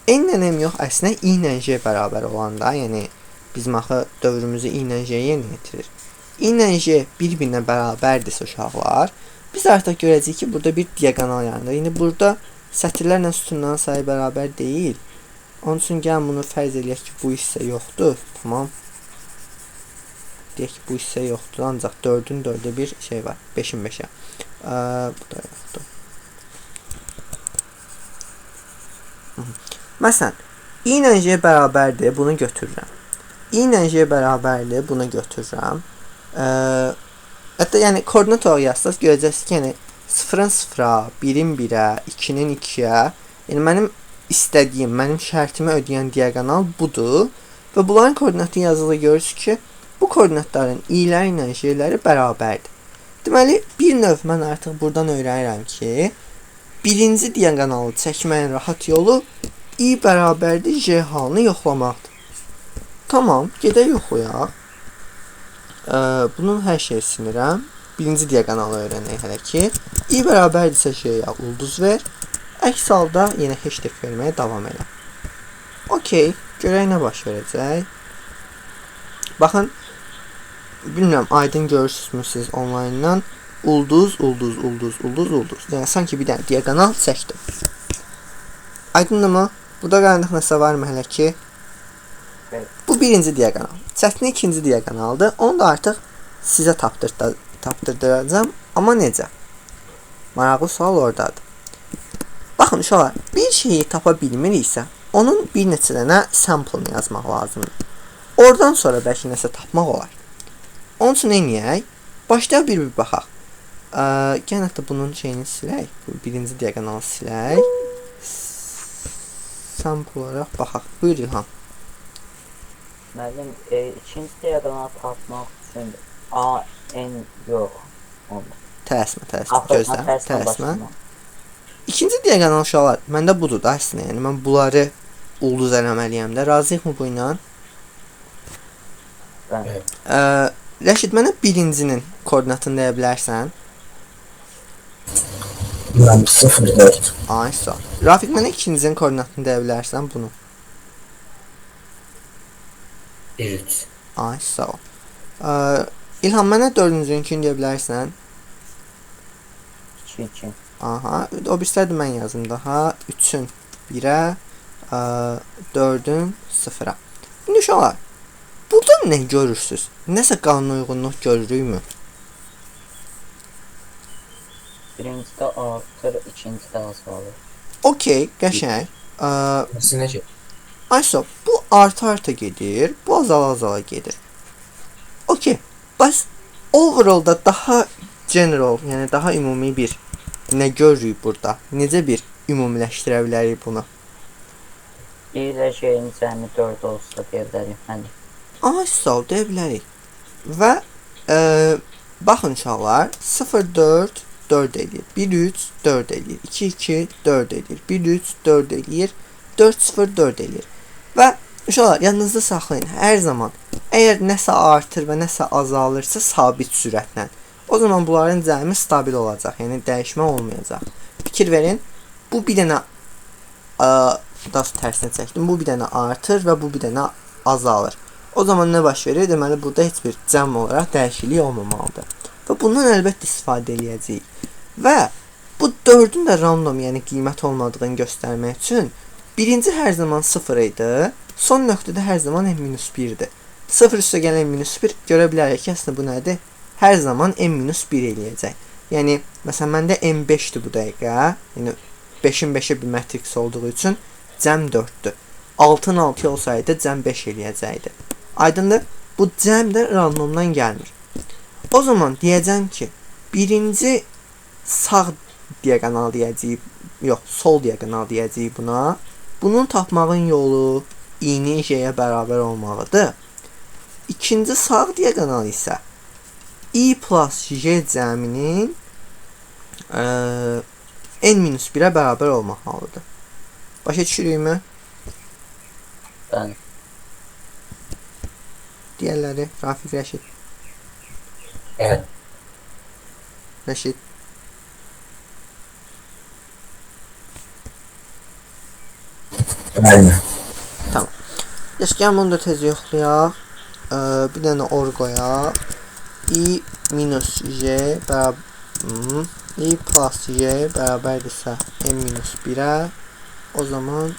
N ilə M yox, əslində I ilə J bərabər olanda, yəni bizim axı dövrümüzü I ilə J yerinə yetirir. I ilə J bir-birinə bərabərdirsə uşaqlar, biz artıq görəcəyik ki, burada bir diaqonal yaranır. İndi burada sətirlərlə sütunların sayı bərabər deyil. Onun üçün gəlin bunu fərz eləyək ki, bu hissə yoxdur. Tamam. Deyək ki, bu hissə yoxdur. Ancaq 4-ün 4-ə bir şey var. 5-in 5-ə. Bu da yoxdur. Məsələn, I ilə J bərabərdir, bunu götürürəm. I ilə J bərabərdir, bunu götürürəm. Hətta yəni koordinat olaraq yazsaq görəcəksiniz ki, yəni 0-ın 0-a, 1-in 1-ə, 2-nin 2-yə, yəni mənim istədiyim, mənim şərtimi ödəyən diaqonal budur və bunların koordinatı yazılı görürsünüz ki, bu koordinatların i-ləri ilə j-ləri bərabərdir. Deməli, bir növ mən artıq buradan öyrənirəm ki, birinci diaqonalı çəkməyin rahat yolu i bərabərdir j halını yoxlamaqdır. Tamam, gedək yoxlayaq. Bunun hər şeyi sinirəm. Birinci diaqonalı öyrənək hələ ki. I bərabərdirsə j-yə ulduz ver. Əks halda yenə hashtag verməyə davam elə. Okey, görək nə baş verəcək. Baxın, bilmirəm, aydın görürsünüzmü siz online'dan? Ulduz, ulduz, ulduz, ulduz, ulduz. Yəni, sanki bir dənə diaqonal çəkdim. Aydındırmı? Burada qaranlıq nəsə varmı hələ ki? Evet. Bu birinci diaqonal. Çətini ikinci diaqonaldır. Onu da artıq sizə tapdırdıracağam. Amma necə? Maraqlı sual oradadır. Baxın uşaqlar, bir şeyi tapa bilmiriksə, onun bir neçə dənə sample-ını yazmaq lazımdır. Oradan sonra bəlkə nəsə tapmaq olar. Onun üçün nə eləyək? Başlayaq bir-bir baxaq. Gəlin hətta bunun şeyini silək. Bu birinci diaqonalı silək. Sample olaraq baxaq. Buyur İlham. Müəllim, ikinci diaqonalı tapmaq üçün A, N yox. Tələsmə, tələsmə. Gözlə, tələsmə. İkinci diaqonal uşaqlar, məndə budur da əslində. Yəni mən bunları ulduz eləməliyəm də. Razıyıqmı bu ilə? Bəli. Rəşid, mənə birincinin koordinatını deyə bilərsən? Bilmirəm, 0,4. Ay, sağ ol. Rafiq, mənə ikincinin koordinatını deyə bilərsən bunu? 1,3. Ay, sağ ol. İlham, mənə dördüncününkünü deyə bilərsən? 2,2. Aha, o birisləri də mən yazım daha. 3-ün 1-ə, 4-ün 0-a. İndi uşaqlar, burada nə görürsünüz? Nəsə qanunauyğunluq görürükmü? Birincidə artır, ikincidə azalır. Okey, qəşəng. Nasıl necə? Ayso, bu arta-arta gedir, bu azala-azala gedir. Okey, bəs overall'da daha general, yəni daha ümumi bir nə görürük burada? Necə bir ümumiləşdirə bilərik bunu? I ilə J-in cəmi 4 olsa deyə bilərik. Hani. Ay, sağ ol, deyə bilərik. Və baxın uşaqlar, 0, 4, 4 eləyir. 1, 3, 4 eləyir. 2, 2, 4 eləyir. 1, 3, 4 eləyir. 4, 0, 4 eləyir. Və uşaqlar, yadınızda saxlayın, hər zaman əgər nəsə artır və nəsə azalırsa sabit sürətlə, o zaman bunların cəmi stabil olacaq, yəni dəyişmə olmayacaq. Fikir verin, bu bir dənə, daha tərsinə çəkdim, bu bir dənə artır və bu bir dənə azalır. O zaman nə baş verir? Deməli, burada heç bir cəm olaraq dəyişiklik olmamalıdır. Və bundan əlbəttə istifadə eləyəcəyik. Və bu 4-ün də random, yəni qiymət olmadığını göstərmək üçün birinci hər zaman 0 idi. Son nöqtədə hər zaman n-1-dir. 0 üstə gələn n-1 görə bilərik ki, əslində bu nədir? Hər zaman n-1 eləyəcək. Yəni, məsələn, məndə n5-dir bu dəqiqə. Yəni, 5-in 5-ə bir matriks olduğu üçün cəm 4-dür. 6-ın 6 olsaydı cəm 5 eləyəcəkdi. Aydındır? Bu cəm də randomdan gəlmir. O zaman deyəcəm ki, birinci sağ diaqonal deyəcəyik, yox, sol diaqonal deyəcəyik buna. Bunun tapmağın yolu i-nin j-yə bərabər olmalıdır. İkinci sağ diaqonal isə i plus j cəminin n-1-ə bərabər olmalıdır. Başa düşürükmü? Bəli. Digərləri, Rafiq, Rəşid. Evet. Rəşid. Bəli. Tamam. Yaxşı, gəlin bunu da tez yoxlayaq. Bir dənə or qoyaq. I minus j bərabər i plus j bərabərdirsə n-1-ə, o zaman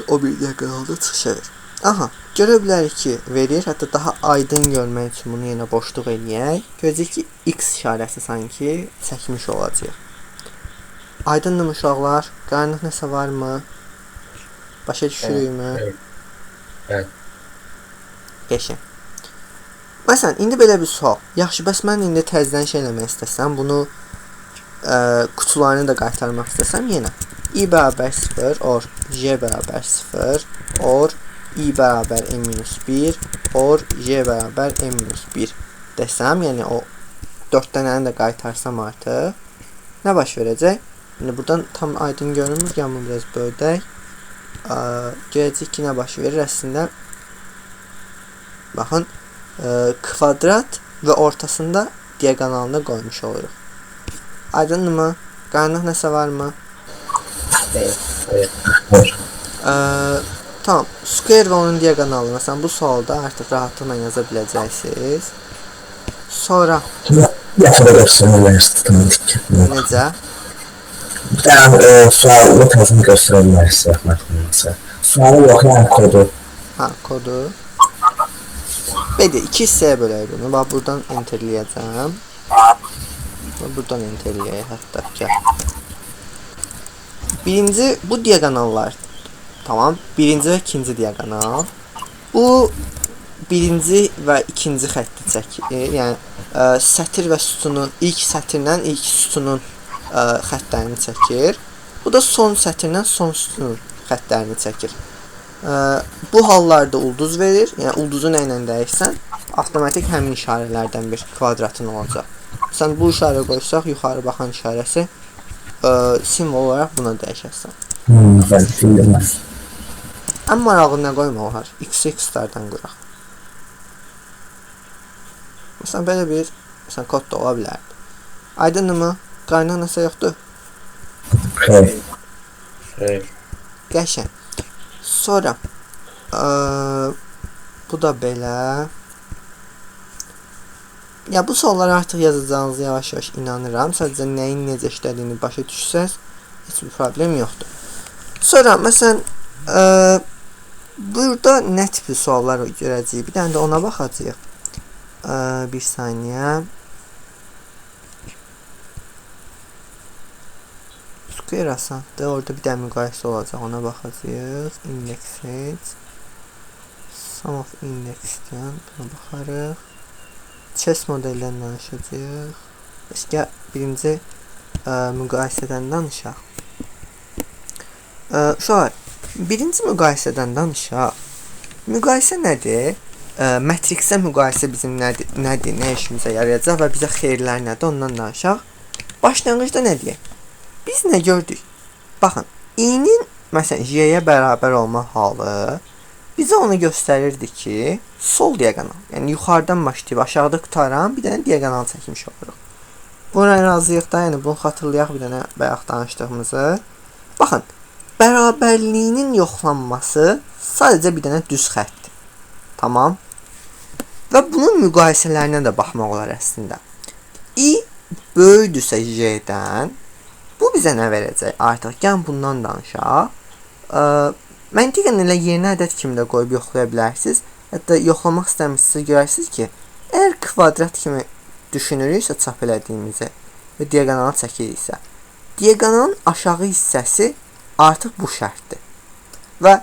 o bir diaqonalda çıxış edir. Aha, görə bilərik ki, verir. Hətta daha aydın görmək üçün bunu yenə boşluq eləyək. Görəcək ki, x işarəsi sanki çəkmiş olacaq. Aydındırmı uşaqlar? Qaranlıq nəsə varmı? Başa düşürükmü? Evet. Qəşəng. Məsələn, indi belə bir sual. Yaxşı, bəs mən indi təzədən şey eləmək istəsəm, bunu qutularını da qaytarmaq istəsəm yenə i bərabər 0 or j bərabər 0 or i bərabər n-1 or j bərabər n-1 desəm, yəni o 4 dənəni də qaytarsam artıq nə baş verəcək? İndi buradan tam aydın görünmür, yəni bunu biraz böyüdək. Görəcək ki, nə baş verir əslində. Baxın, kvadrat və ortasında diaqonalını qoymuş oluruq. Aydındırmı? Qaranlıq nəsə varmı? Evet. Tamam. Square və onun diaqonalı. Məsələn, bu sualda artıq rahatlıqla yaza biləcəksiniz. Sonra necə? Bir dənə sualı təzim göstərə bilərsiniz, zəhmət olmasa. Sualı yox, yəni kodu. Ha, kodu. Belə, iki hissəyə bölək bunu. Bax, buradan enterləyəcəm. Bax, buradan enterləyək hətta. Gəl. Birinci, bu diaqonallar. Tamam. Birinci və ikinci diaqonal. Bu, birinci və ikinci xətti çəkir. Yəni, sətir və sütunu, ilk sətirlə ilk sütunun xəttlərini çəkir. Bu da son sətirlə son sütunun xəttlərini çəkir. Bu hallarda ulduz verir. Yəni, ulduzu nə ilə dəyişsən, avtomatik həmin işarələrdən bir kvadratın olacaq. Sən bu işarə qoysaq, yuxarı baxan işarəsi simvol olaraq buna dəyişərsən. Bəli, Ən maraqlı nə qoymaq olar? XX-lardan quraq. Məsələn, belə bir məsələn, kod da ola bilərdi. Aydındırmı? Qaynaq nəsə yoxdur? Xeyr. Xeyr. Qəşəng. Sonra bu da belə. Ya bu sualları artıq yazacağınızı yavaş-yavaş inanıram. Sadəcə nəyin necə işlədiyini başa düşsəz, heç bir problem yoxdur. Sonra məsələn, burada nə tipli suallar görəcəyik? Bir dənə də ona baxacağıq. Bir saniyə. Square asandır. Orada bir dənə müqayisə olacaq. Ona baxacağıq. Index. Sum of index-dən buna baxarıq. Chess modeldən danışacağıq. Başqa birinci müqayisədən danışaq. Uşaqlar, birinci müqayisədən danışaq. Müqayisə nədir? Matriksə müqayisə bizim nədir, nə işimizə yarayacaq və bizə xeyirlər nədir, ondan danışaq. Başlanğıcda nə deyək? Biz nə gördük? Baxın, i-nin məsələn j-yə bərabər olma halı bizə onu göstərirdi ki, sol diaqonal, yəni yuxarıdan başlayıb aşağıda qutaran bir dənə diaqonal çəkmiş oluruq. Buna razıyıq da, yəni bunu xatırlayaq bir dənə bayaq danışdığımızı. Baxın, bərabərliyinin yoxlanması sadəcə bir dənə düz xəttdir. Tamam. Və bunun müqayisələrinə də baxmaq olar əslində. I böyükdürsə j-dən, bu bizə nə verəcək? Artıq gəlin bundan danışaq. Məntiqən elə yerinə ədəd kimi də qoyub yoxlaya bilərsiniz. Hətta yoxlamaq istəmirsinizsə görərsiniz ki, əgər kvadrat kimi düşünürüksə çap elədiyimizi və diaqonalı çəkiriksə, diaqonalın aşağı hissəsi artıq bu şərtdir. Və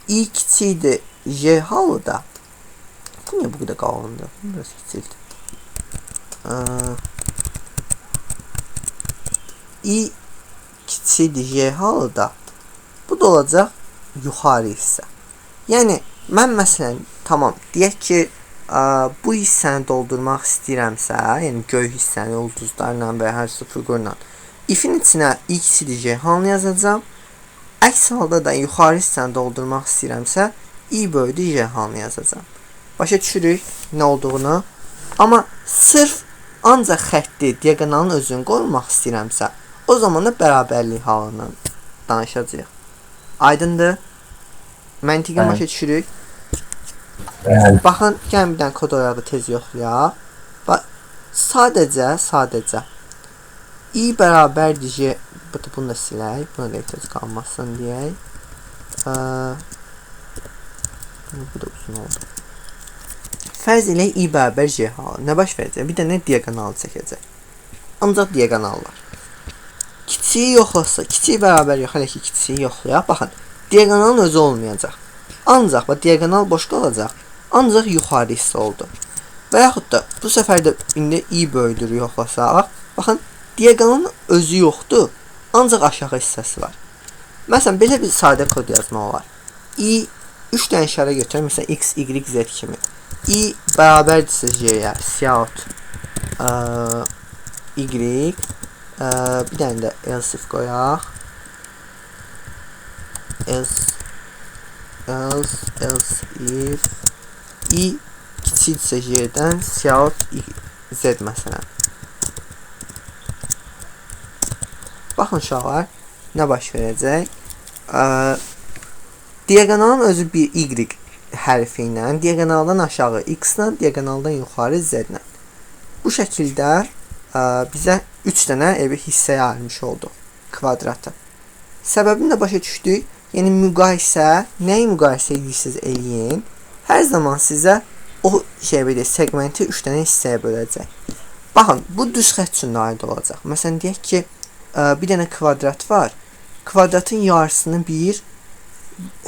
i kiçikdir j halı da, bu niyə bu qədər qalındır? Biraz kiçildir. I kiçikdir j halı da, bu da olacaq yuxarı hissə. Yəni, mən məsələn, tamam, deyək ki, bu hissəni doldurmaq istəyirəmsə, yəni göy hissəni ulduzlarla və ya hər fiqurla, ifin içinə i kiçikdir j halını yazacağam. Əks halda da yuxarı hissəni doldurmaq istəyirəmsə, i böyüdür j halını yazacağam. Başa düşürük nə olduğunu. Amma sırf ancaq xətti, diaqonalın özünü qoymaq istəyirəmsə, o zaman da bərabərlik halından danışacağıq. Aydındır? Məntiqən başa düşürük? Bəli. Baxın, gəlin bir dənə kod olaraq da tez yoxlayaq. Bax, sadəcə i bərabərdir j, bunu da silək, buna da ehtiyac qalmasın deyək. Bu da uzun oldu. Fərz eləyək i bərabər j halı. Nə baş verəcək? Bir dənə diaqonalı çəkəcək. Ancaq diaqonallar. Kiçiyi yoxlasa, kiçiyi bərabər yox, hələ ki kiçiyi yoxlayaq. Baxın, diaqonalın özü olmayacaq. Ancaq, bax, diaqonal boş qalacaq. Ancaq yuxarı hissə oldu. Və yaxud da bu səfər də indi i böyüdür yoxlasaq, baxın, diaqonalın özü yoxdur, ancaq aşağı hissəsi var. Məsələn, belə bir sadə kod yazmaq olar. I 3 dənə işarə götürək, məsələn, x, y, z kimi. I bərabərdirsə j-yə, cout y, bir dənə də else if qoyaq. Else, else, else if i kiçikdirsə j-dən, cout z məsələn. Baxın uşaqlar, nə baş verəcək? Diaqonalın özü bir y hərfi ilə, diaqonaldan aşağı x ilə, diaqonaldan yuxarı z ilə. Bu şəkildə bizə 3 dənə evi hissəyə ayırmış olduq kvadratı. Səbəbini də başa düşdük. Yəni müqayisə, nəyi müqayisə edirsiniz eləyin, hər zaman sizə o şey belə segmenti 3 dənə hissəyə böləcək. Baxın, bu düz xətt üçün də aid olacaq. Məsələn, deyək ki, bir dənə kvadrat var. Kvadratın yarısını bir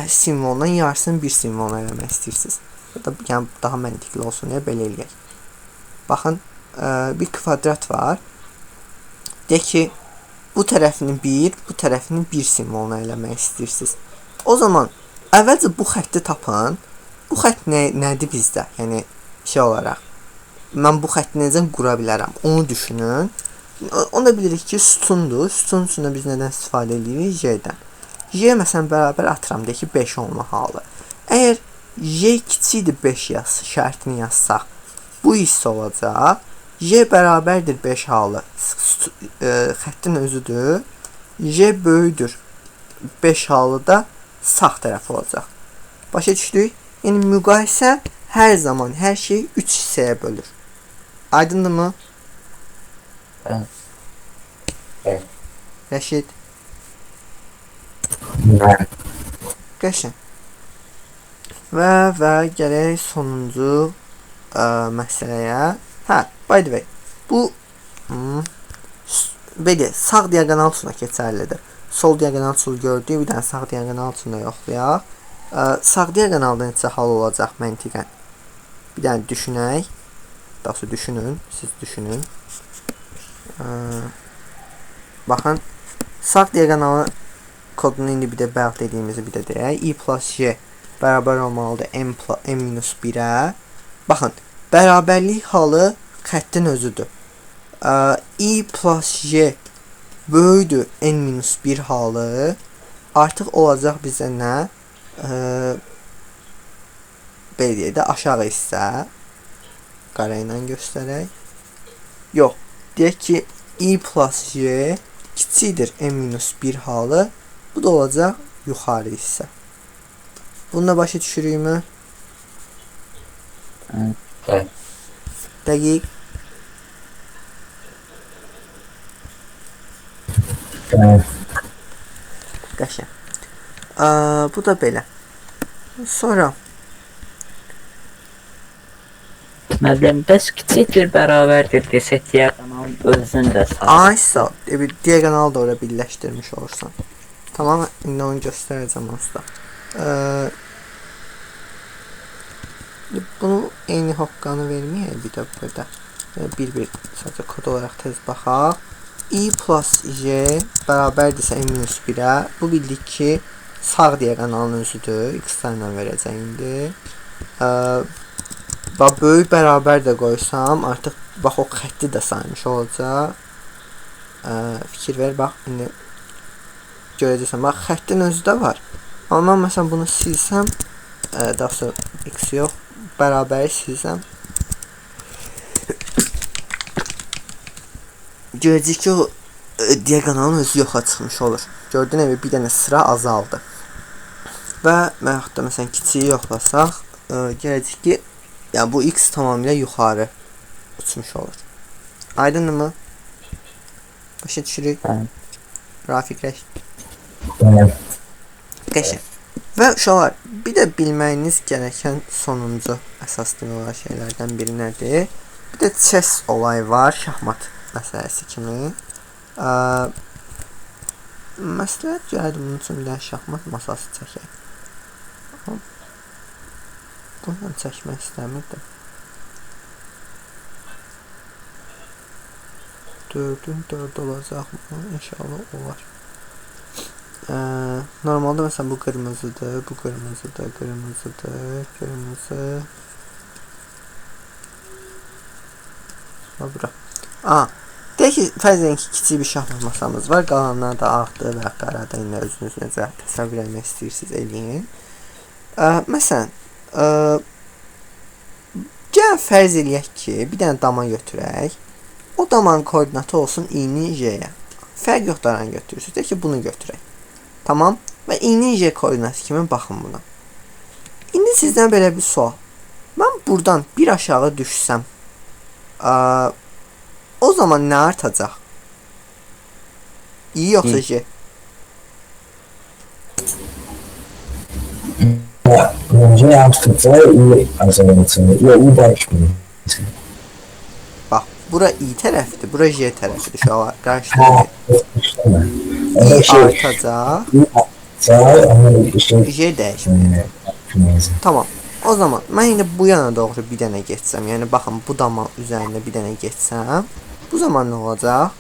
simvoldan, yarısını bir simvoluna eləmək istəyirsiniz. Yəni daha məntiqli olsun deyə belə eləyək. Baxın, bir kvadrat var. Deyək ki, bu tərəfini bir, bu tərəfini bir simvoluna eləmək istəyirsiniz. O zaman əvvəlcə bu xətti tapın. Bu xətt nədir bizdə? Yəni şey olaraq, mən bu xətti necə qura bilərəm? Onu düşünün. Onu da bilirik ki, sütundur. Sütun üçün də biz nədən istifadə edirik? J-dən. J məsələn bərabər atıram, deyək ki, 5 olma halı. Əgər J kiçikdir 5 yaz, şərtini yazsaq, bu hissə olacaq. J bərabərdir 5 halı, xəttin özüdür. J böyükdür 5 halı da sağ tərəf olacaq. Başa düşdük? Yəni müqayisə hər zaman hər şeyi 3 hissəyə bölür. Aydındırmı? Bəli. Bəli. Rəşid? Bəli. Qəşəng. Və gələk sonuncu məsələyə. Hə, by the way, bu belə sağ diaqonal üçün də keçərlidir. Sol diaqonal üçün gördük, bir dənə sağ diaqonal üçün də yoxlayaq. Sağ diaqonalda neçə hal olacaq məntiqən? Bir dənə düşünək. Daha doğrusu düşünün, siz düşünün. Baxın, sağ diaqonalı kodunu indi bir də bayaq dediyimizi bir də deyək. I plus J bərabər olmalıdır M minus 1-ə. Baxın, bərabərlik halı xəttin özüdür. I plus J böyükdür N minus 1 halı. Artıq olacaq bizə nə? Belə deyək də, aşağı hissə qara ilə göstərək. Yox, deyək ki, I plus J kiçikdir N minus 1 halı. Bu da olacaq yuxarı hissə. Bunu da başa düşürükmü? Bəli. Dəqiq. Bəli. Qəşəng. Bu da belə. Sonra Müəllim, bəs kiçikdir bərabərdir desək diaqonalın özünü də sayır. Ay sağ ol. Bir diaqonal da ora birləşdirmiş olursan. Tamam, indi onu göstərəcəm onsuz da. Bunu eyni hoqqanı verməyək bir də burada. Bir-bir sadəcə kod olaraq tez baxaq. I plus J bərabərdirsə M minus 1-ə. Bu bildik ki, sağ diaqonalın özüdür. X-lərlə verəcək indi. Bax, böyük bərabər də qoysam, artıq bax o xətti də saymış olacaq. Fikir ver, bax, indi görəcəksən. Bax, xəttin özü də var. Amma mən məsələn bunu silsəm, daha sonra X yox, bərabəri silsəm, görəcək ki, o diaqonalın özü yoxa çıxmış olur. Gördüyün kimi bir dənə sıra azaldı. Və yaxud da məsələn kiçiyi yoxlasaq, görəcək ki, yəni bu X tamamilə yuxarı uçmuş olur. Aydınmı? Başa düşürük? Bəli. Rafiq Rəş. Bəli. Qəşəng. Və uşaqlar, bir də bilməyiniz gerəkən sonuncu əsas demək olar şeylərdən biri nədir? Bir də chess olayı var, şahmat məsələsi kimi. Məsləhət gəldi bunun üçün bir dənə şahmat masası çəkək. Bunu çəkmək istəmirdim. 4-ün 4 olacaqmı? İnşallah olar. Normalda məsələn bu qırmızıdır, bu qırmızıdır, qırmızıdır, qırmızı. Bura. Deyək ki, fərz edin ki, kiçik bir şahmat masamız var. Qalanlar da ağdır və qaradır. İndi özünüz necə təsəvvür etmək istəyirsiniz, eləyin. Məsələn, gəlin fərz eləyək ki, bir dənə dama götürək. O damanın koordinatı olsun I-nin J-yə. Fərq yoxdur, haranı götürürsünüz. Deyək ki, bunu götürək. Tamam. Və I-nin J koordinatı kimi baxın buna. İndi sizdən belə bir sual. Mən buradan bir aşağı düşsəm, o zaman nə artacaq? I yoxsa J? J artacaq, I azalacaq. Yox, I dəyişməyəcək. Bax, bura I tərəfidir, bura J tərəfidir. Uşaqlar, qarışdırmayın. I artacaq, J dəyişməyəcək. Tamam. O zaman mən indi bu yana doğru bir dənə getsəm, yəni baxın bu dama üzərində bir dənə getsəm, bu zaman nə olacaq?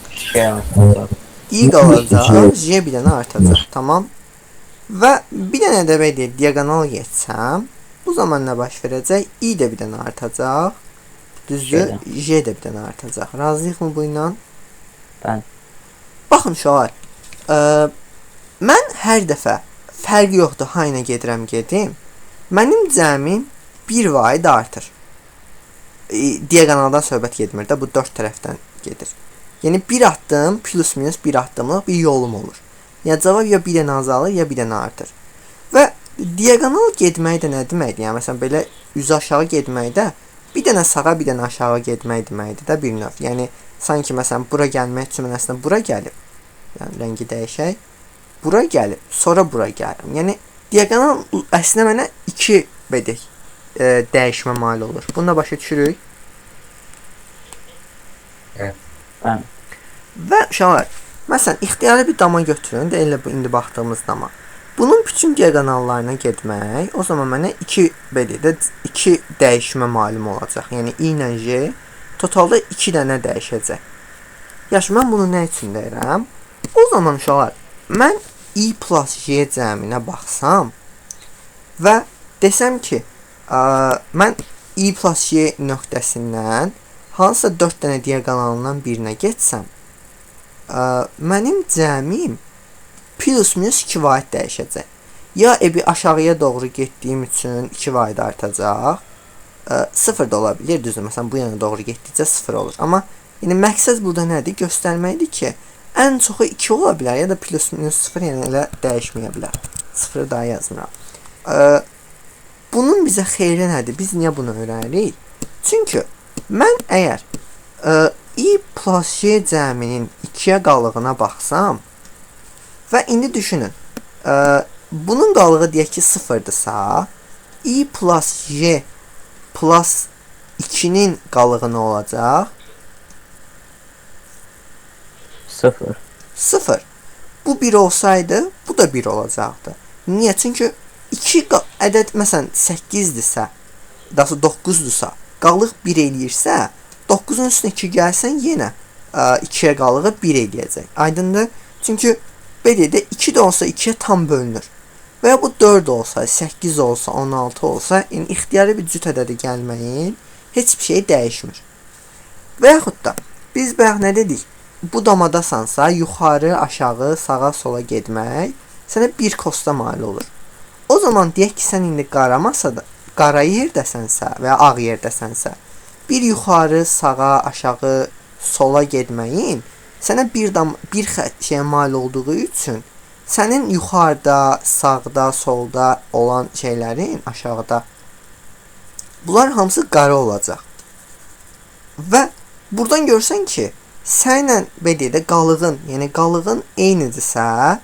J artacaq. I qalacaq, J bir dənə artacaq. Tamam. Və bir dənə də belə deyək, diaqonal getsəm, bu zaman nə baş verəcək? I də bir dənə artacaq. Düzdür? J də bir dənə artacaq. Razıyıqmı bu ilə? Bəli. Baxın uşaqlar, mən hər dəfə fərqi yoxdur, hayına gedirəm, gedim. Mənim cəmim bir vahid artır. Diaqonaldan söhbət getmir də, bu 4 tərəfdən gedir. Yəni bir addım, plus minus bir addımlıq bir yolum olur. Yəni cavab ya bir dənə azalır, ya bir dənə artır. Və diaqonal getmək də nə deməkdir? Yəni məsələn belə üzü aşağı getmək də bir dənə sağa, bir dənə aşağı getmək deməkdir də bir növ. Yəni sanki məsələn bura gəlmək üçün mən əslində bura gəlib. Yəni rəngi dəyişək. Bura gəlib, sonra bura gəlirəm. Yəni diaqonal əslində mənə 2 belə dəyişmə mal olur. Bunu da başa düşürük. Bəli. Və uşaqlar, məsələn, ixtiyari bir dama götürün, də elə bu indi baxdığımız dama. Bunun bütün diaqonallarına getmək, o zaman mənə 2 belə də 2 dəyişmə malum olacaq. Yəni I ilə J totalda 2 dənə dəyişəcək. Yaxşı, mən bunu nə üçün deyirəm? O zaman uşaqlar, mən I plus J cəminə baxsam və desəm ki, mən I plus J nöqtəsindən hansısa 4 dənə diaqonalından birinə getsəm, mənim cəmim plus minus 2 vahid dəyişəcək. Ya ebi aşağıya doğru getdiyim üçün 2 vahid artacaq, 0 da ola bilir, düzdür. Məsələn, bu yana doğru getdikcə 0 olur. Amma yəni, məqsəd burada nədir? Göstərməkdir ki, ən çoxu 2 ola bilər, ya da plus minus 0, yəni elə dəyişməyə bilər. 0-ı daha yazmıram. Bunun bizə xeyri nədir? Biz niyə bunu öyrənirik? Çünki mən əgər I plus J cəminin 2-yə qalığına baxsam və indi düşünün, Bunun qalığı deyək ki 0-dırsa, i plus j plus 2-nin qalığı nə olacaq? 0. 0. Bu 1 olsaydı, bu da 1 olacaqdı. Niyə? Çünki 2 ədəd məsələn 8-dirsə, daha sonra 9-dursa, qalıq 1 eləyirsə, 9-un üstünə 2 gəlsən yenə 2-yə qalığı 1 eləyəcək. Aydındır? Çünki belə deyək də 2 də olsa 2-yə tam bölünür. Və ya bu 4 olsa, 8 olsa, 16 olsa, yəni ixtiyari bir cüt ədədi gəlməyin heç bir şey dəyişmir. Və yaxud da biz bayaq nə dedik? Bu damadasansa yuxarı, aşağı, sağa, sola getmək sənə bir kosta mal olur. O zaman deyək ki, sən indi qara masada, qara yerdəsənsə və ya ağ yerdəsənsə, bir yuxarı, sağa, aşağı, sola getməyin sənə bir şeyə mal olduğu üçün sənin yuxarıda, sağda, solda olan şeylərin aşağıda bunlar hamısı qara olacaq. Və buradan görsən ki, sənlə belə deyək də qalığın, yəni qalığın eynidirsə,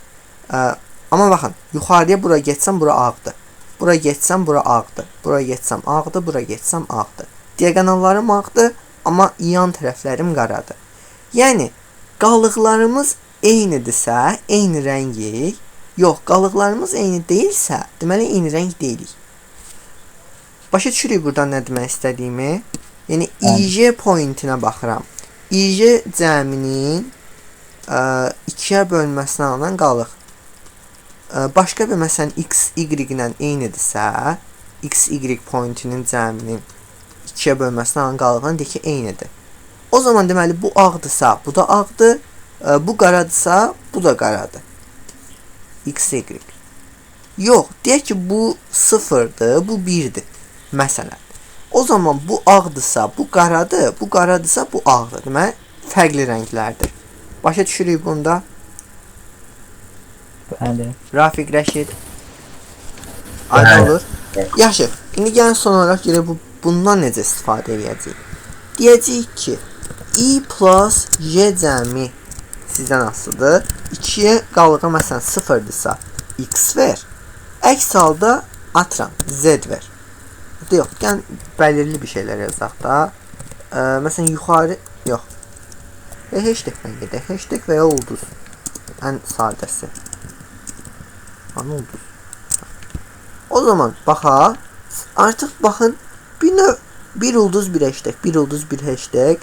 amma baxın, yuxarıya bura getsəm bura ağdır. Bura getsəm bura ağdır. Bura getsəm ağdır, bura getsəm ağdır. Diaqonallarım ağdır, amma yan tərəflərim qaradır. Yəni qalıqlarımız eynidirsə, eyni rəngik. Yox, qalıqlarımız eyni deyilsə, deməli eyni rəng deyilik. Başa düşürük buradan nə demək istədiyimi? Yəni IJ pointinə baxıram. IJ cəminin 2-yə bölünməsinə alınan qalıq. Başqa bir məsələn X, Y ilə eynidirsə, X, Y pointinin cəminin 2-yə bölünməsinə alınan qalığın deyək ki, eynidir. O zaman deməli bu ağdırsa, bu da ağdır, bu qaradırsa, bu da qaradır. X, Y. Yox, deyək ki, bu 0-dır, bu 1-dir. Məsələn. O zaman bu ağdırsa, bu qaradır, bu qaradırsa, bu ağdır. Deməli, fərqli rənglərdir. Başa düşürük bunda? Bəli. Rafiq, Rəşid. Aydın olur. Yaxşı, indi gəlin son olaraq görək bundan necə istifadə edəcəyik. Deyəcəyik ki, I plus J cəmi sizdən asılıdır. 2-yə qalığı məsələn 0-dırsa X ver. Əks halda atıram, Z ver. Yox, gəlin bəlirli bir şeylər yazaq da. Məsələn yuxarı, yox. Hashtag-lə gedək. Hashtag və ya ulduz. Ən sadəsi. Hanı ulduz? O zaman baxaq. Artıq baxın, bir növ bir ulduz bir hashtag, bir ulduz bir hashtag,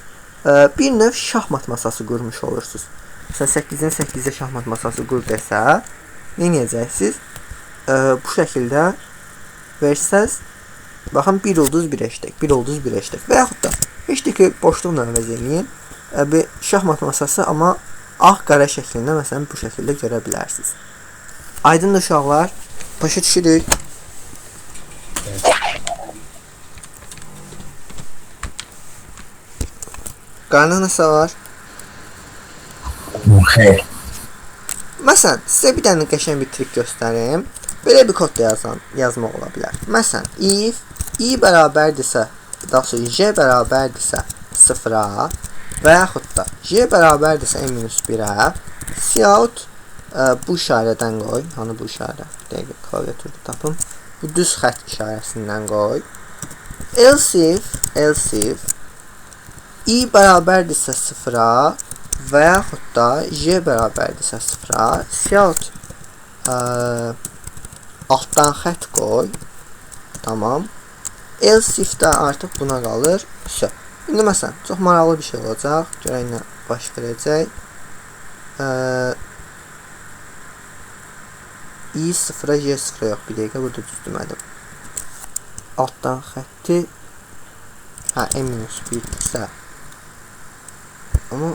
bir növ şahmat masası qurmuş olursunuz. Məsələn 8-in 8-ə şahmat masası qur desə, nə edəcəksiniz? Bu şəkildə versəz, baxın bir ulduz bir hashtag, bir ulduz bir hashtag və yaxud da hashtag-i boşluqla əvəz eləyin. Bir şahmat masası amma ağ-qara şəklində məsələn bu şəkildə görə bilərsiniz. Aydındır uşaqlar? Başa düşürük? Qarnıq nəsə var? Xeyr. Məsələn, sizə bir dənə qəşəng bir trik göstərim. Belə bir kod da yazmaq ola bilər. Məsələn, if i bərabərdirsə, daha sonra j bərabərdirsə 0-a və yaxud da j bərabərdirsə n-1-ə, cout bu işarədən qoy. Hanı bu işarə? Bir dəqiqə klaviaturda tapım. Bu düz xətt işarəsindən qoy. Else if i bərabərdirsə 0-a və yaxud da j bərabərdirsə 0-a, cout altdan xətt qoy. Tamam. Else if də artıq buna qalır. Vse. İndi məsələn, çox maraqlı bir şey olacaq. Görək nə baş verəcək. I 0-a, J 0-a yox. Bir dəqiqə burada düz demədim. Altdan xətti hə, n-1-dirsə. Amma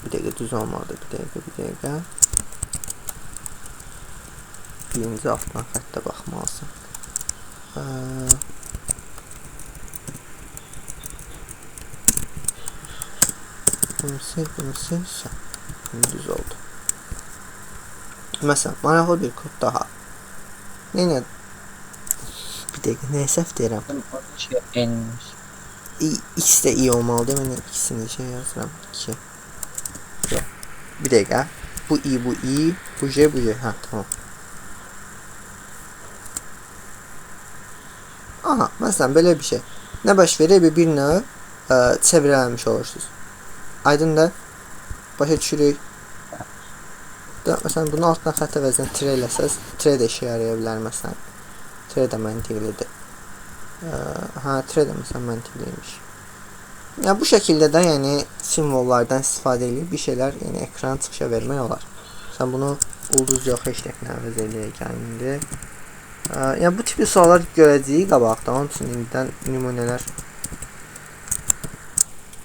bir dəqiqə düz olmadı. Bir dəqiqə. Birinci altdan xəttə baxmalısan. Bunu sil, bunu sil. Düz oldu. Məsələn, maraqlı bir kod daha. Nə? Bir dəqiqə, nəyə səhv deyirəm? X də i olmalıdır. Mən ikisini şey yazıram. 2. Yox. Bir dəqiqə. Bu i, bu i, bu j, bu j. Hə, tamam. Aha, məsələn belə bir şey. Nə baş verir? Bir növ çevirələmiş olursunuz. Aydındır? Başa düşürük. Da, məsələn, bunu altına xətt əvəzinə tire eləsəz, tire də işə yaraya bilər məsələn. Tire də məntiqlidir. Hə, tire də məsələn məntiqliymiş. Yəni bu şəkildə də yəni simvollardan istifadə edib bir şeylər, yəni ekrana çıxışa vermək olar. Məsələn, bunu ulduz yox hashtag-lə əvəz eləyək indi. Yəni bu tipli suallar görəcəyik qabaqda. Onun üçün indidən nümunələr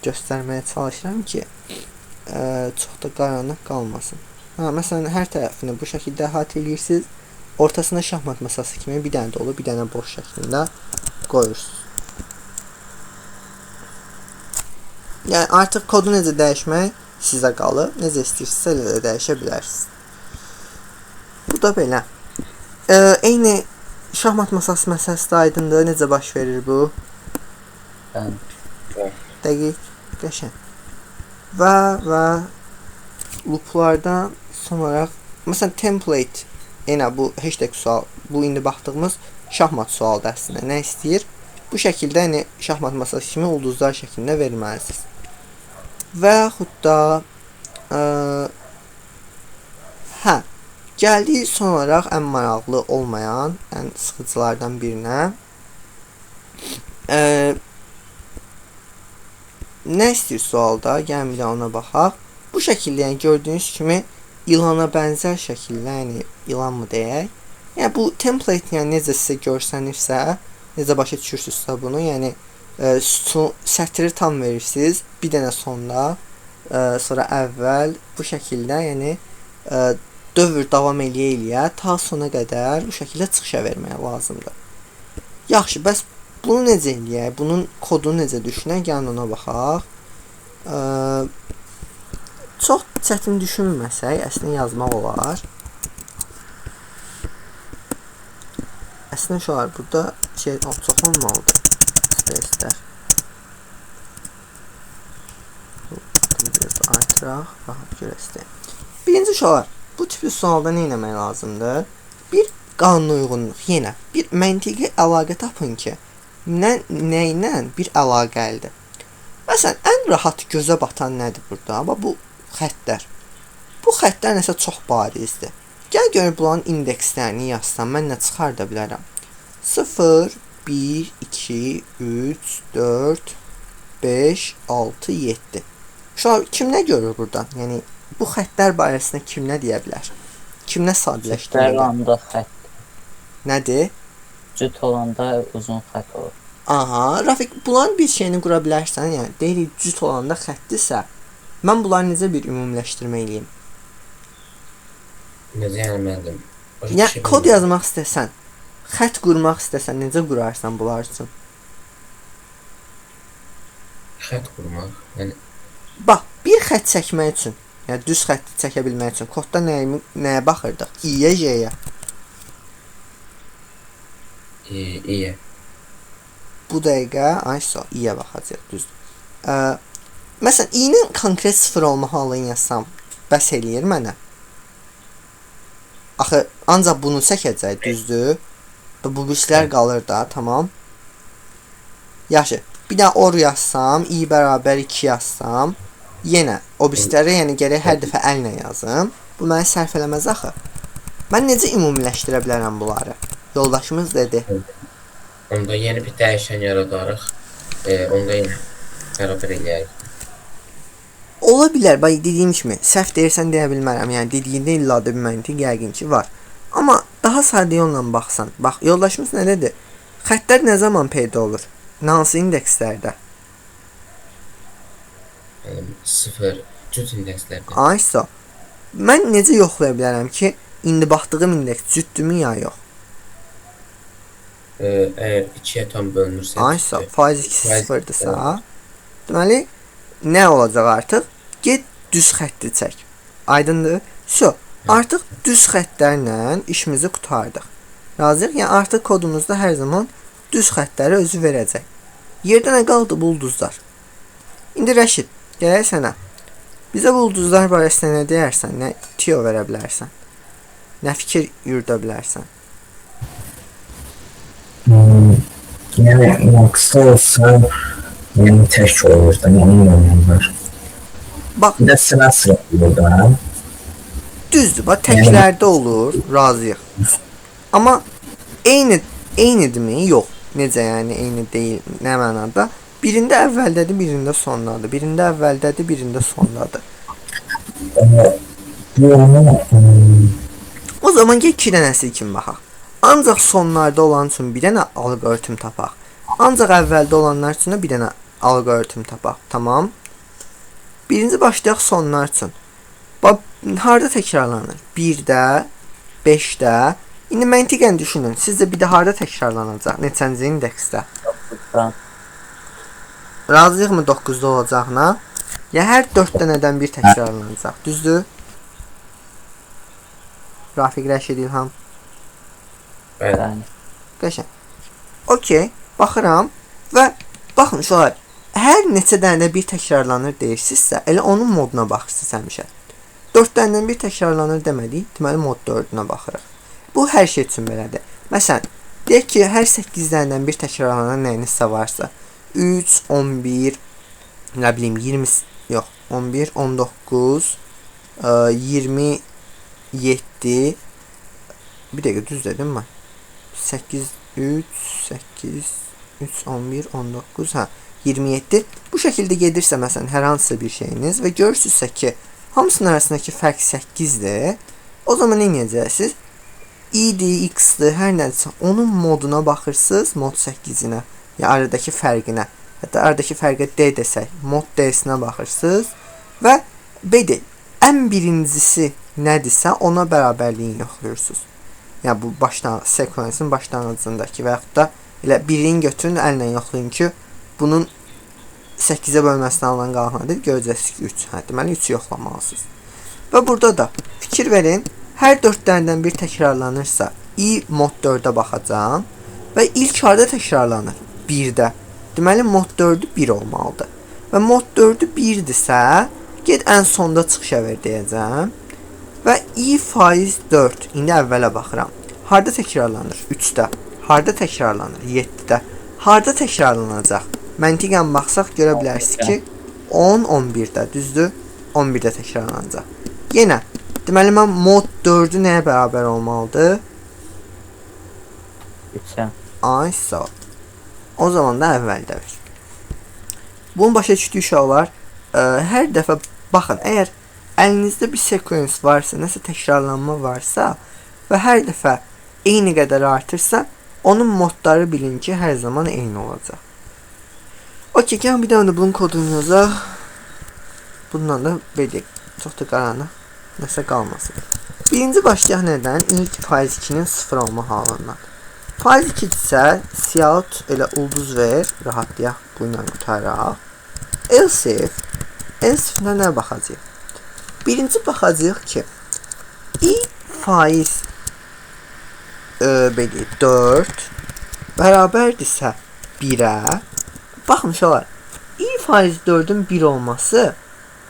göstərməyə çalışıram ki, çox da qaranlıq qalmasın. Hə, məsələn, hər tərəfini bu şəkildə əhatə edirsiniz. Ortasına şahmat masası kimi bir dənə dolu, bir dənə boş şəklində qoyursunuz. Yəni artıq kodu necə dəyişmək sizə qalır. Necə istəyirsinizsə elə də dəyişə bilərsiniz. Bu da belə. Eyni şahmat masası məsələsi də aydındır. Necə baş verir bu? Bəli. Dəqiq, qəşəng. Və looplardan son olaraq məsələn template, yenə bu hashtag sual, bu indi baxdığımız şahmat sualıdır əslində. Nə istəyir? Bu şəkildə, yəni şahmat masası kimi ulduzlar şəklində verməlisiniz. Və yaxud da hə, gəldik son olaraq ən maraqlı olmayan, ən sıxıcılardan birinə. Nə istəyir sualda? Gəlin bir də ona baxaq. Bu şəkildə, yəni gördüyünüz kimi ilana bənzər şəkildə, yəni ilan mı deyək? Yəni bu template, yəni necə sizə görsənirsə, necə başa düşürsünüzsə bunu, yəni sütun, sətri tam verirsiniz, bir dənə sonda, sonra əvvəl bu şəkildə, yəni dövr davam eləyə-eləyə ta sona qədər bu şəkildə çıxışa vermək lazımdır. Yaxşı, bəs bunu necə eləyək? Bunun kodunu necə düşünək? Gəlin ona baxaq. Çox çətin düşünməsək, əslində yazmaq olar. Əslində uşaqlar, burada şey çox olmalıdır. Spacelər. Biraz artıraq, rahat görəsidir. Birinci uşaqlar, bu tipli sualda nə etmək lazımdır? Bir qanuna uyğunluq, yenə bir məntiqi əlaqə tapın ki, nə ilə bir əlaqəlidir. Məsələn, ən rahat gözə batan nədir burada? Bax, bu xəttlər. Bu xəttlər nəsə çox barizdir. Gəl görək bunların indekslərini yazsam, mən nə çıxarda bilərəm? 0, 1, 2, 3, 4, 5, 6, 7. Uşaqlar, kim nə görür buradan? Yəni, bu xəttlər barəsində kim nə deyə bilər? Kim nə sadələşdirə Cütlər bilər? olanda xətt. Nədir? Cüt olanda uzun xətt olur. Aha, Rafiq, bunların bir şeyini qura bilərsən, yəni deyirik cüt olanda xəttdirsə, mən bunları necə bir ümumiləşdirmə eləyim? Necə yəni müəllim? Başa Yəni düşə kod bilmirəm. yazmaq istəsən, xətt qurmaq istəsən, necə qurarsan bunlar üçün? Xətt qurmaq. Yəni Bax, bir xətt çəkmək üçün, yəni düz xətti çəkə bilmək üçün kodda nəyə baxırdıq? İ-yə, J-yə. İ-yə. Bu dəqiqə, ayso, i-yə baxacağıq, düzdür. Məsələn, i-nin konkret 0 olma halını yazsam, bəs eləyir mənə? Axı, ancaq bunu çəkəcək, düzdür? Və bu birislər qalır da, tamam. Yaxşı, bir də or yazsam, i bərabər 2 yazsam, yenə o birisləri, yəni gərək hər dəfə əllə yazım. Bu məni sərf eləməz axı. Mən necə ümumiləşdirə bilərəm bunları? Yoldaşımız dedi. Onda yeni bir dəyişən yaradarıq. Onda yenə bərabər eləyərik. Ola bilər, bax dediyim kimi, səhv deyirsən deyə bilmərəm. Yəni dediyində illa da bir məntiq yəqin ki var. Amma daha sadə yolla baxsan, bax yoldaşımız nə dedi? Xəttlər nə zaman peyda olur? Hansı indekslərdə? Yəni 0 cüt indekslərdə. Ayso. Mən necə yoxlaya bilərəm ki, indi baxdığım indeks cütdürmü ya yox? Əgər 2-yə tam bölünürsə, Ayso, cütdür. faiz 2 Faiz sıfırdırsa, deməli nə olacaq artıq? Get düz xətti çək. Aydındır? Şo, artıq düz xəttlərlə işimizi qurtardıq. Razıyıq? Yəni artıq kodumuzda hər zaman düz xəttləri özü verəcək. Yerdə nə qaldı? Bu ulduzlar. İndi Rəşid, gələk sənə. Bizə bu ulduzlar barəsində nə deyərsən, nə tiyo verə bilərsən? Nə fikir yürüdə bilərsən? Yəni max-da olsa, yəni tək olur da, yəni olmayanlar. Bax, Bir də sıra-sıra olur da. Düzdür, bax təklərdə olur, razıyıq. Amma eynidirmi? Yox. Necə yəni eyni deyil? Nə mənada? Birində əvvəldədir, birində sondadır. Birində əvvəldədir, birində sondadır. O zaman gəl 2 dənəsi kimi baxaq. Ancaq sonlarda olan üçün bir dənə alqoritm tapaq. Ancaq əvvəldə olanlar üçün də bir dənə alqoritm tapaq. Tamam. Birinci başlayaq sonlar üçün. Bax, harda təkrarlanır? 1-də, 5-də. İndi məntiqən düşünün. Sizcə bir də harda təkrarlanacaq? Neçənci indeksdə? 9-da. Razıyıqmı 9-da olacağına? Ya hər 4 dənədən bir təkrarlanacaq. Düzdür? Rafiq, Rəşid, İlham. Bəli. Bəli. Qəşəng. Okey, baxıram və baxın uşaqlar, hər neçə dənədə bir təkrarlanır deyirsinizsə, elə onun moduna baxırsınız həmişə. 4 dənədən bir təkrarlanır demədik, deməli mod 4-ünə baxırıq. Bu hər şey üçün belədir. Məsələn, deyək ki, hər 8 dənədən bir təkrarlanan nəyinizsə varsa, 3, 11, nə bilim 20, yox, 11, 19, 27, bir dəqiqə düz dedim mən. 8, 3, 8, 3, 11, 19, hə, 27. Bu şəkildə gedirsə məsələn hər hansısa bir şeyiniz və görürsünüzsə ki, hamısının arasındakı fərq 8-dir, o zaman nə edəcəksiniz? I-dir, X-dir, hər nədirsə onun moduna baxırsınız, mod 8-inə, yəni aradakı fərqinə. Hətta aradakı fərqə D desək, mod D-sinə baxırsınız və B-dir. Ən birincisi nədirsə ona bərabərliyini yoxlayırsınız. Yəni bu başdan sekvensin başlanğıcındakı və yaxud da elə birini götürün, əllə yoxlayın ki, bunun 8-ə bölməsinə alınan qalan nədir? Görəcəksiniz ki, 3. Hə, deməli 3-ü yoxlamalısınız. Və burada da fikir verin, hər 4 dənədən bir təkrarlanırsa, i mod 4-ə baxacağam və ilk harda təkrarlanır? 1-də. Deməli mod 4-ü 1 olmalıdır. Və mod 4-ü 1-dirsə, get ən sonda çıxışa ver deyəcəm. Və i faiz 4. İndi əvvələ baxıram. Harda təkrarlanır? 3-də. Harda təkrarlanır? 7-də. Harda təkrarlanacaq? Məntiqən baxsaq görə bilərsiniz ki, 10, 11-də, düzdür? 11-də təkrarlanacaq. Yenə, deməli mən mod 4-ü nəyə bərabər olmalıdır? 3-ə. Ay, sağ ol. O zaman da əvvəldə ver. Bunu başa düşdük uşaqlar, hər dəfə baxın, əgər əlinizdə bir sekvens varsa, nəsə təkrarlanma varsa və hər dəfə eyni qədər artırsa, onun modları bilin ki, hər zaman eyni olacaq. Okey, gəlin bir dənə də bunun kodunu yazaq. Bununla da belə çox da qaranlıq nəsə qalmasın. Birinci başlayaq nədən? İlk faiz 2-nin 0 olma halından. Faiz 2 isə cout elə ulduz ver, rahatlayaq, bununla qurtaraq. Else if, else if-nə nə baxacağıq? Birinci baxacağıq ki, i faiz belə 4 bərabərdirsə 1-ə. Baxın uşaqlar, i faiz 4-ün 1 olması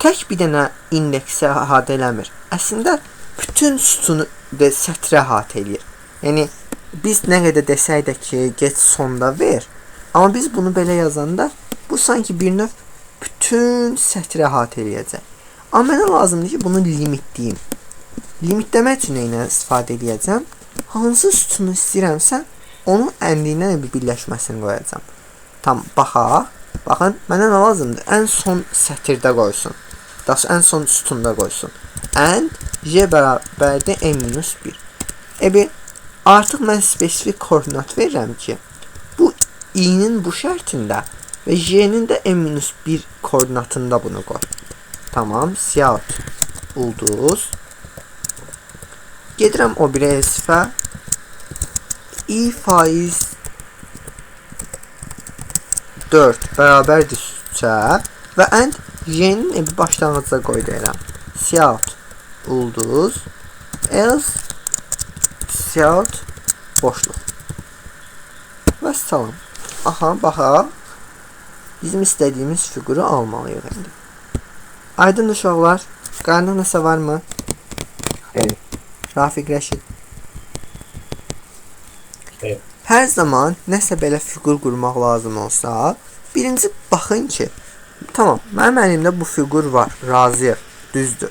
tək bir dənə indeksə əhatə eləmir. Əslində bütün sütunu və sətrə əhatə eləyir. Yəni biz nə qədər desək də ki, get sonda ver, amma biz bunu belə yazanda bu sanki bir növ bütün sətrə əhatə eləyəcək. Amma mənə lazımdır ki, bunu limitləyim. Limitləmək üçün nə ilə istifadə eləyəcəm? Hansı sütunu istəyirəmsə, onun əndindən bir birləşməsini qoyacağam. Tam baxaq. Baxın, mənə nə lazımdır? Ən son sətirdə qoysun. Daha sonra ən son sütunda qoysun. And j bərabərdir n-1. Ebi, artıq mən spesifik koordinat verirəm ki, bu i-nin bu şərtində və j-nin də n-1 koordinatında bunu qoy. Tamam, cout ulduz. Gedirəm o biri else-ə. I faiz 4 bərabərdir 3-ə və and j-nin ebi başlanğıca qoy deyirəm. Cout ulduz else cout boşluq. Və salam. Aha, baxaq. Bizim istədiyimiz fiquru almalıyıq indi. Aydın uşaqlar, qaranlıq nəsə varmı? Xeyr. Rafiq Rəşid. Xeyr. Hər zaman nəsə belə fiqur qurmaq lazım olsa, birinci baxın ki, tamam, mənim əlimdə bu fiqur var, razıyıq, düzdür.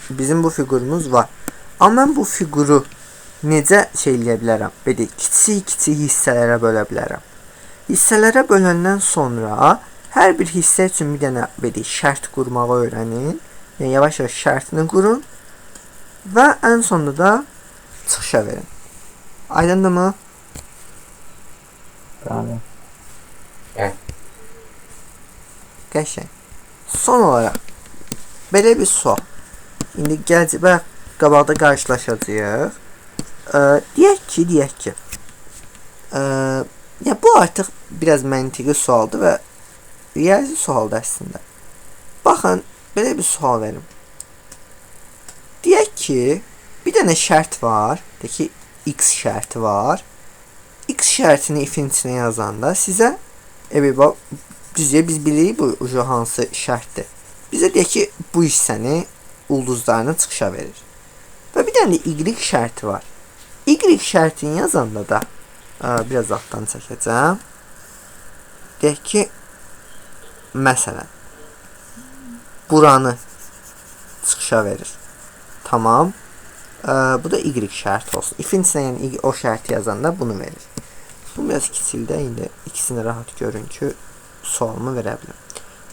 Bizim bu fiqurumuz var. Amma mən bu fiquru necə şey eləyə bilərəm? Belə kiçik-kiçik hissələrə bölə bilərəm. Hissələrə böləndən sonra hər bir hissə üçün bir dənə belə şərt qurmağı öyrənin. Yəni yavaş-yavaş şərtini qurun və ən sonunda da çıxışa verin. Aydındırmı? Bəli. Bəli. Qəşəng. Son olaraq belə bir sual. İndi gələcək, bayaq qabaqda qarşılaşacağıq. Deyək ki, ya bu artıq biraz məntiqi sualdır və riyazi sualdır əslində. Baxın, belə bir sual verim. Deyək ki, bir dənə şərt var. Deyək ki, x şərti var. X şərtini ifin içinə yazanda sizə düzdür, biz bilirik bu hansı şərtdir. Bizə deyək ki, bu hissəni ulduzlarını çıxışa verir. Və bir dənə də Y şərti var. Y şərtini yazanda da biraz altdan çəkəcəm. Deyək ki, məsələn, buranı çıxışa verir. Tamam. Bu da Y şərti olsun. Ifin içinə, yəni o şərti yazanda bunu verir. Bunu biraz kiçildə, indi ikisini rahat görün ki, sualımı verə bilim.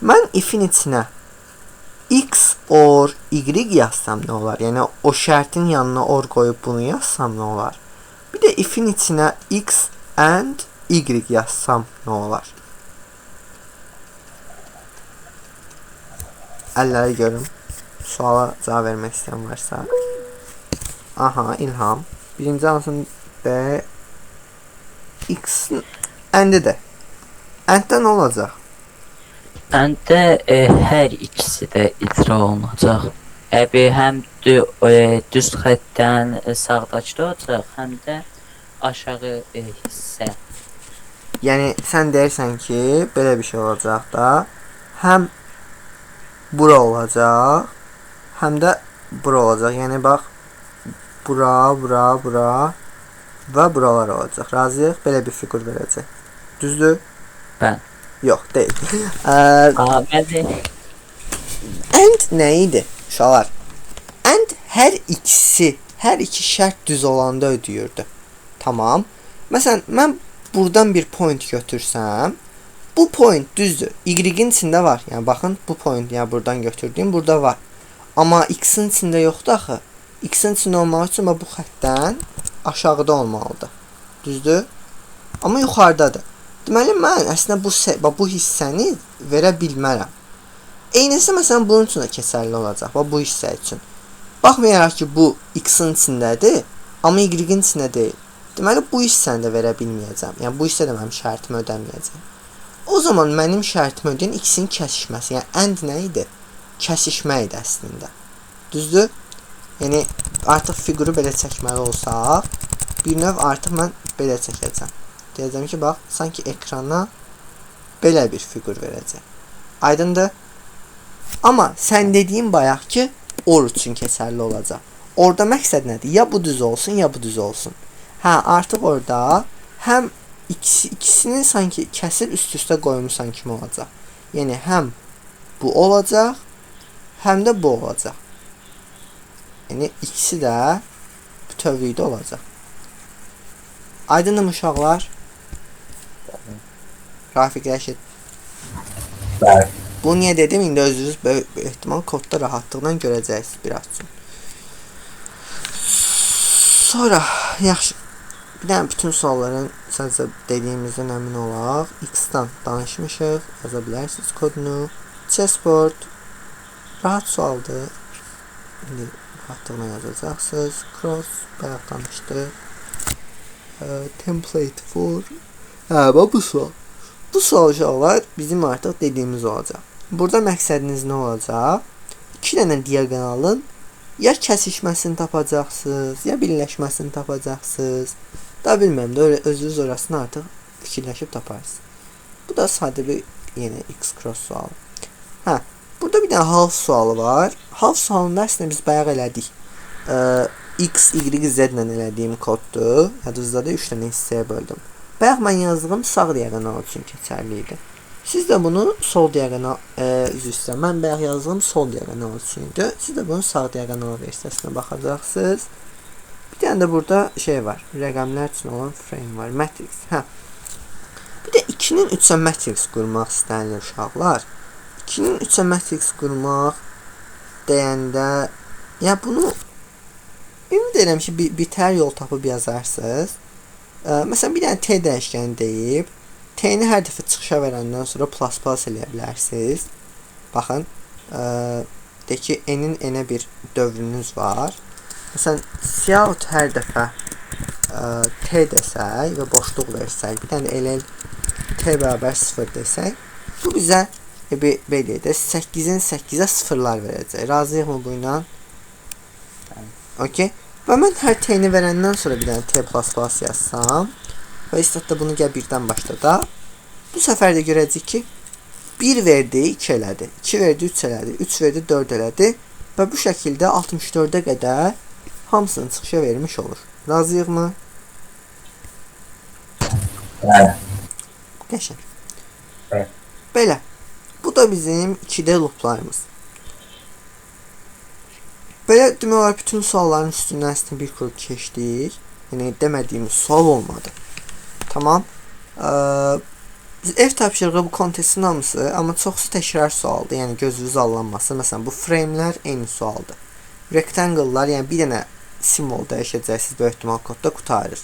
Mən ifin içinə X or Y yazsam nə olar? Yəni o şərtin yanına or qoyub bunu yazsam nə olar? Bir də ifin içinə X and Y yazsam nə olar? Əlləri görüm. Suala cavab vermək istəyən varsa. Aha, İlham. Birinci hansını D X-in əndi də. Ənddə nə olacaq? Əndə hər ikisi də icra olunacaq. Həm düz xəttdən sağdakı olacaq, həm də aşağı hissə. Yəni sən deyirsən ki, belə bir şey olacaq da. Həm bura olacaq, həm də bura olacaq. Yəni bax, bura, bura, bura və buralar olacaq. Razıyıq? Belə bir fiqur verəcək. Düzdür? Bəli. Yox, deyil. Bəli. And nə idi, uşaqlar? And hər ikisi, hər iki şərt düz olanda ödəyirdi. Tamam. Məsələn, mən buradan bir point götürsəm, bu point düzdür. Y-in içində var. Yəni baxın, bu point, yəni buradan götürdüyüm burada var. Amma X-in içində yoxdur axı. X-in içində olmaq üçün bu xəttdən aşağıda olmalıdır. Düzdür? Amma yuxarıdadır. Deməli, mən əslində bu hissəni verə bilmərəm. Eynisi məsələn bunun üçün də keçərli olacaq. Bax, bu hissə üçün. Baxmayaraq ki, bu X-in içindədir, amma Y-in içində deyil. Deməli, bu hissəni də verə bilməyəcəm. Yəni, bu hissə də mənim şərtimi ödəməyəcək. O zaman mənim şərtimi ödəyən X-in kəsişməsi. Yəni, and nə idi? Kəsişmə idi əslində. Düzdür? Yəni, artıq fiquru belə çəkməli olsaq, bir növ artıq mən belə çəkəcəm. Deyəcəm ki, bax, sanki ekrana belə bir fiqur verəcək. Aydındır? Amma sən dediyin bayaq ki, or üçün keçərli olacaq. Orada məqsəd nədir? Ya bu düz olsun, ya bu düz olsun. Hə, artıq orada həm ikisini sanki kəsir üst-üstə qoymusan kimi olacaq. Yəni, həm bu olacaq, həm də bu olacaq. Yəni, ikisi də bütövlükdə olacaq. Aydındır uşaqlar? Rafiq Rəşid. Bəli. Bunu niyə dedim? İndi özünüz böyük ehtimal kodda rahatlıqla görəcəksiniz biraz üçün. Sonra, yaxşı. Bir dənə bütün sualların sadəcə dediyimizdən əmin olaq. X-dan danışmışıq. Yaza bilərsiniz kodunu. Chessboard. Rahat sualdır. İndi rahatlıqla yazacaqsınız. Cross. Bayaq danışdıq. Template for. Hə, bax bu sual. Bu sual uşaqlar bizim artıq dediyimiz olacaq. Burada məqsədiniz nə olacaq? İki dənə diaqonalın ya kəsişməsini tapacaqsınız, ya birləşməsini tapacaqsınız. Daha bilmirəm də, özünüz orasını artıq fikirləşib taparsınız. Bu da sadə bir yenə X cross sualı. Hə, burada bir dənə dənə half sualı var. Half sualında əslində biz bayaq elədik. X, Y, Z ilə elədiyim koddur. Yadınızda da 3 dənə hissəyə böldüm. Bayaq mən yazdığım sağ diaqonal üçün keçərli idi. Siz də bunu sol diaqonal, üzr istəyirəm. Mən bayaq yazdığım sol diaqonal üçün idi. Siz də bunu sağ diaqonal versiyasına baxacaqsınız. Bir dənə də burada şey var. Rəqəmlər üçün olan frame var. Matrix. Hə. Bir də 2-nin 3-ə matrix qurmaq istənilir uşaqlar. 2-nin 3-ə matrix qurmaq deyəndə, yəni bunu ümid edirəm ki, bitər yol tapıb yazarsınız. Məsələn, bir dənə T dəyişkəni deyib, T-ni hər dəfə çıxışa verəndən sonra plus plus eləyə bilərsiniz. Baxın, deyək ki, N-in N-ə bir dövrünüz var. Məsələn, cout hər dəfə T desək və boşluq versək, bir dənə LL T bərabər 0 desək, bu bizə belə deyək də 8-in 8-ə sıfırlar verəcək. Razıyıq mı bu ilə? Okey. Və mən hər T-ni verəndən sonra bir dənə T++ yazsam və istəddə bunu gəl birdən başladaq. Bu səfər də görəcəyik ki, 1 verdi, 2 elədi, 2 verdi, 3 elədi, 3 verdi, 4 elədi və bu şəkildə 64-ə qədər hamısını çıxışa vermiş olur. Razıyıq mı? Bəli. Qəşəng. Bəli. Belə. Bu da bizim 2D looplarımız. Belə demək olar bütün sualların üstündən əslində bir qrup keçdik. Yəni demədiyimiz sual olmadı. Tamam. Ev tapşırığı bu kontestin hamısı, amma çoxsu təkrar sualdır. Yəni gözünüz allanmasın. Məsələn, bu framelər eyni sualdır. Rectangle'lar, yəni bir dənə simvol dəyişəcəksiniz, böyük ehtimal kodda qurtarır.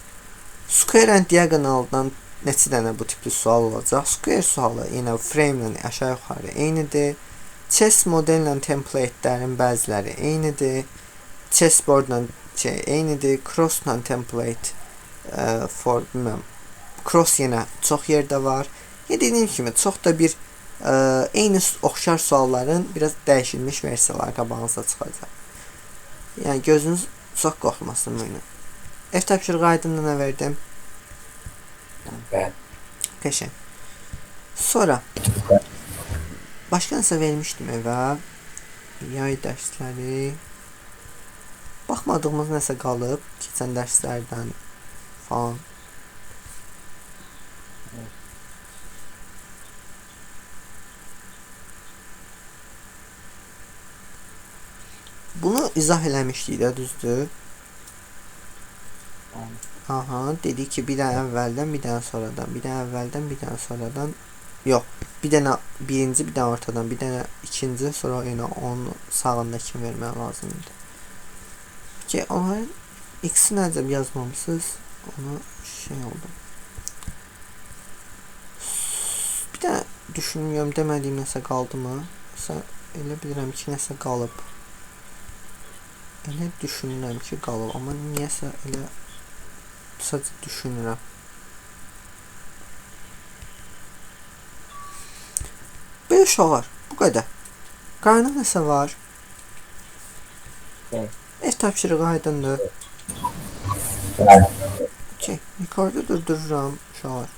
Square and diagonaldan neçə dənə bu tipli sual olacaq? Square sualı yenə frame ilə aşağı-yuxarı eynidir. Chess modellə template'lərin bəziləri eynidir. Chessboardla şey eynidir. Crossla template for bilməm. Cross yenə çox yerdə var. Ya dediyim kimi çox da bir eyni oxşar sualların biraz dəyişilmiş versiyaları qabağınıza çıxacaq. Yəni gözünüz çox qorxmasın bu ilə. Ev tapşırığı aydınla nə verdim? Bəli. Qəşəng. Sonra başqa nəsə vermişdim evə. Yay dərsləri. Baxmadığımız nəsə qalıb keçən dərslərdən falan. Bunu izah eləmişdik də, düzdür? Aha, dedik ki, bir dənə əvvəldən, bir dənə sonradan, bir dənə əvvəldən, bir dənə sonradan. Yox, bir dənə birinci, bir dənə ortadan, bir dənə ikinci, sonra yenə onun sağındakini vermək lazım idi. Ki, onların X-i nəcəb yazmamışsınız, onu şey oldu. Bir dənə düşünmüyorum, demədiyim nəsə qaldı mı? Məsələn, elə bilirəm ki, nəsə qalıb. Elə düşünürəm ki, qalıb, amma niyəsə elə sadəcə düşünürəm. Belə uşaqlar, bu qədər. Qaynaq nəsə var? Evet. Ev tapşırığı aydındır. Bəli. Okey, rekordu durdururam uşaqlar.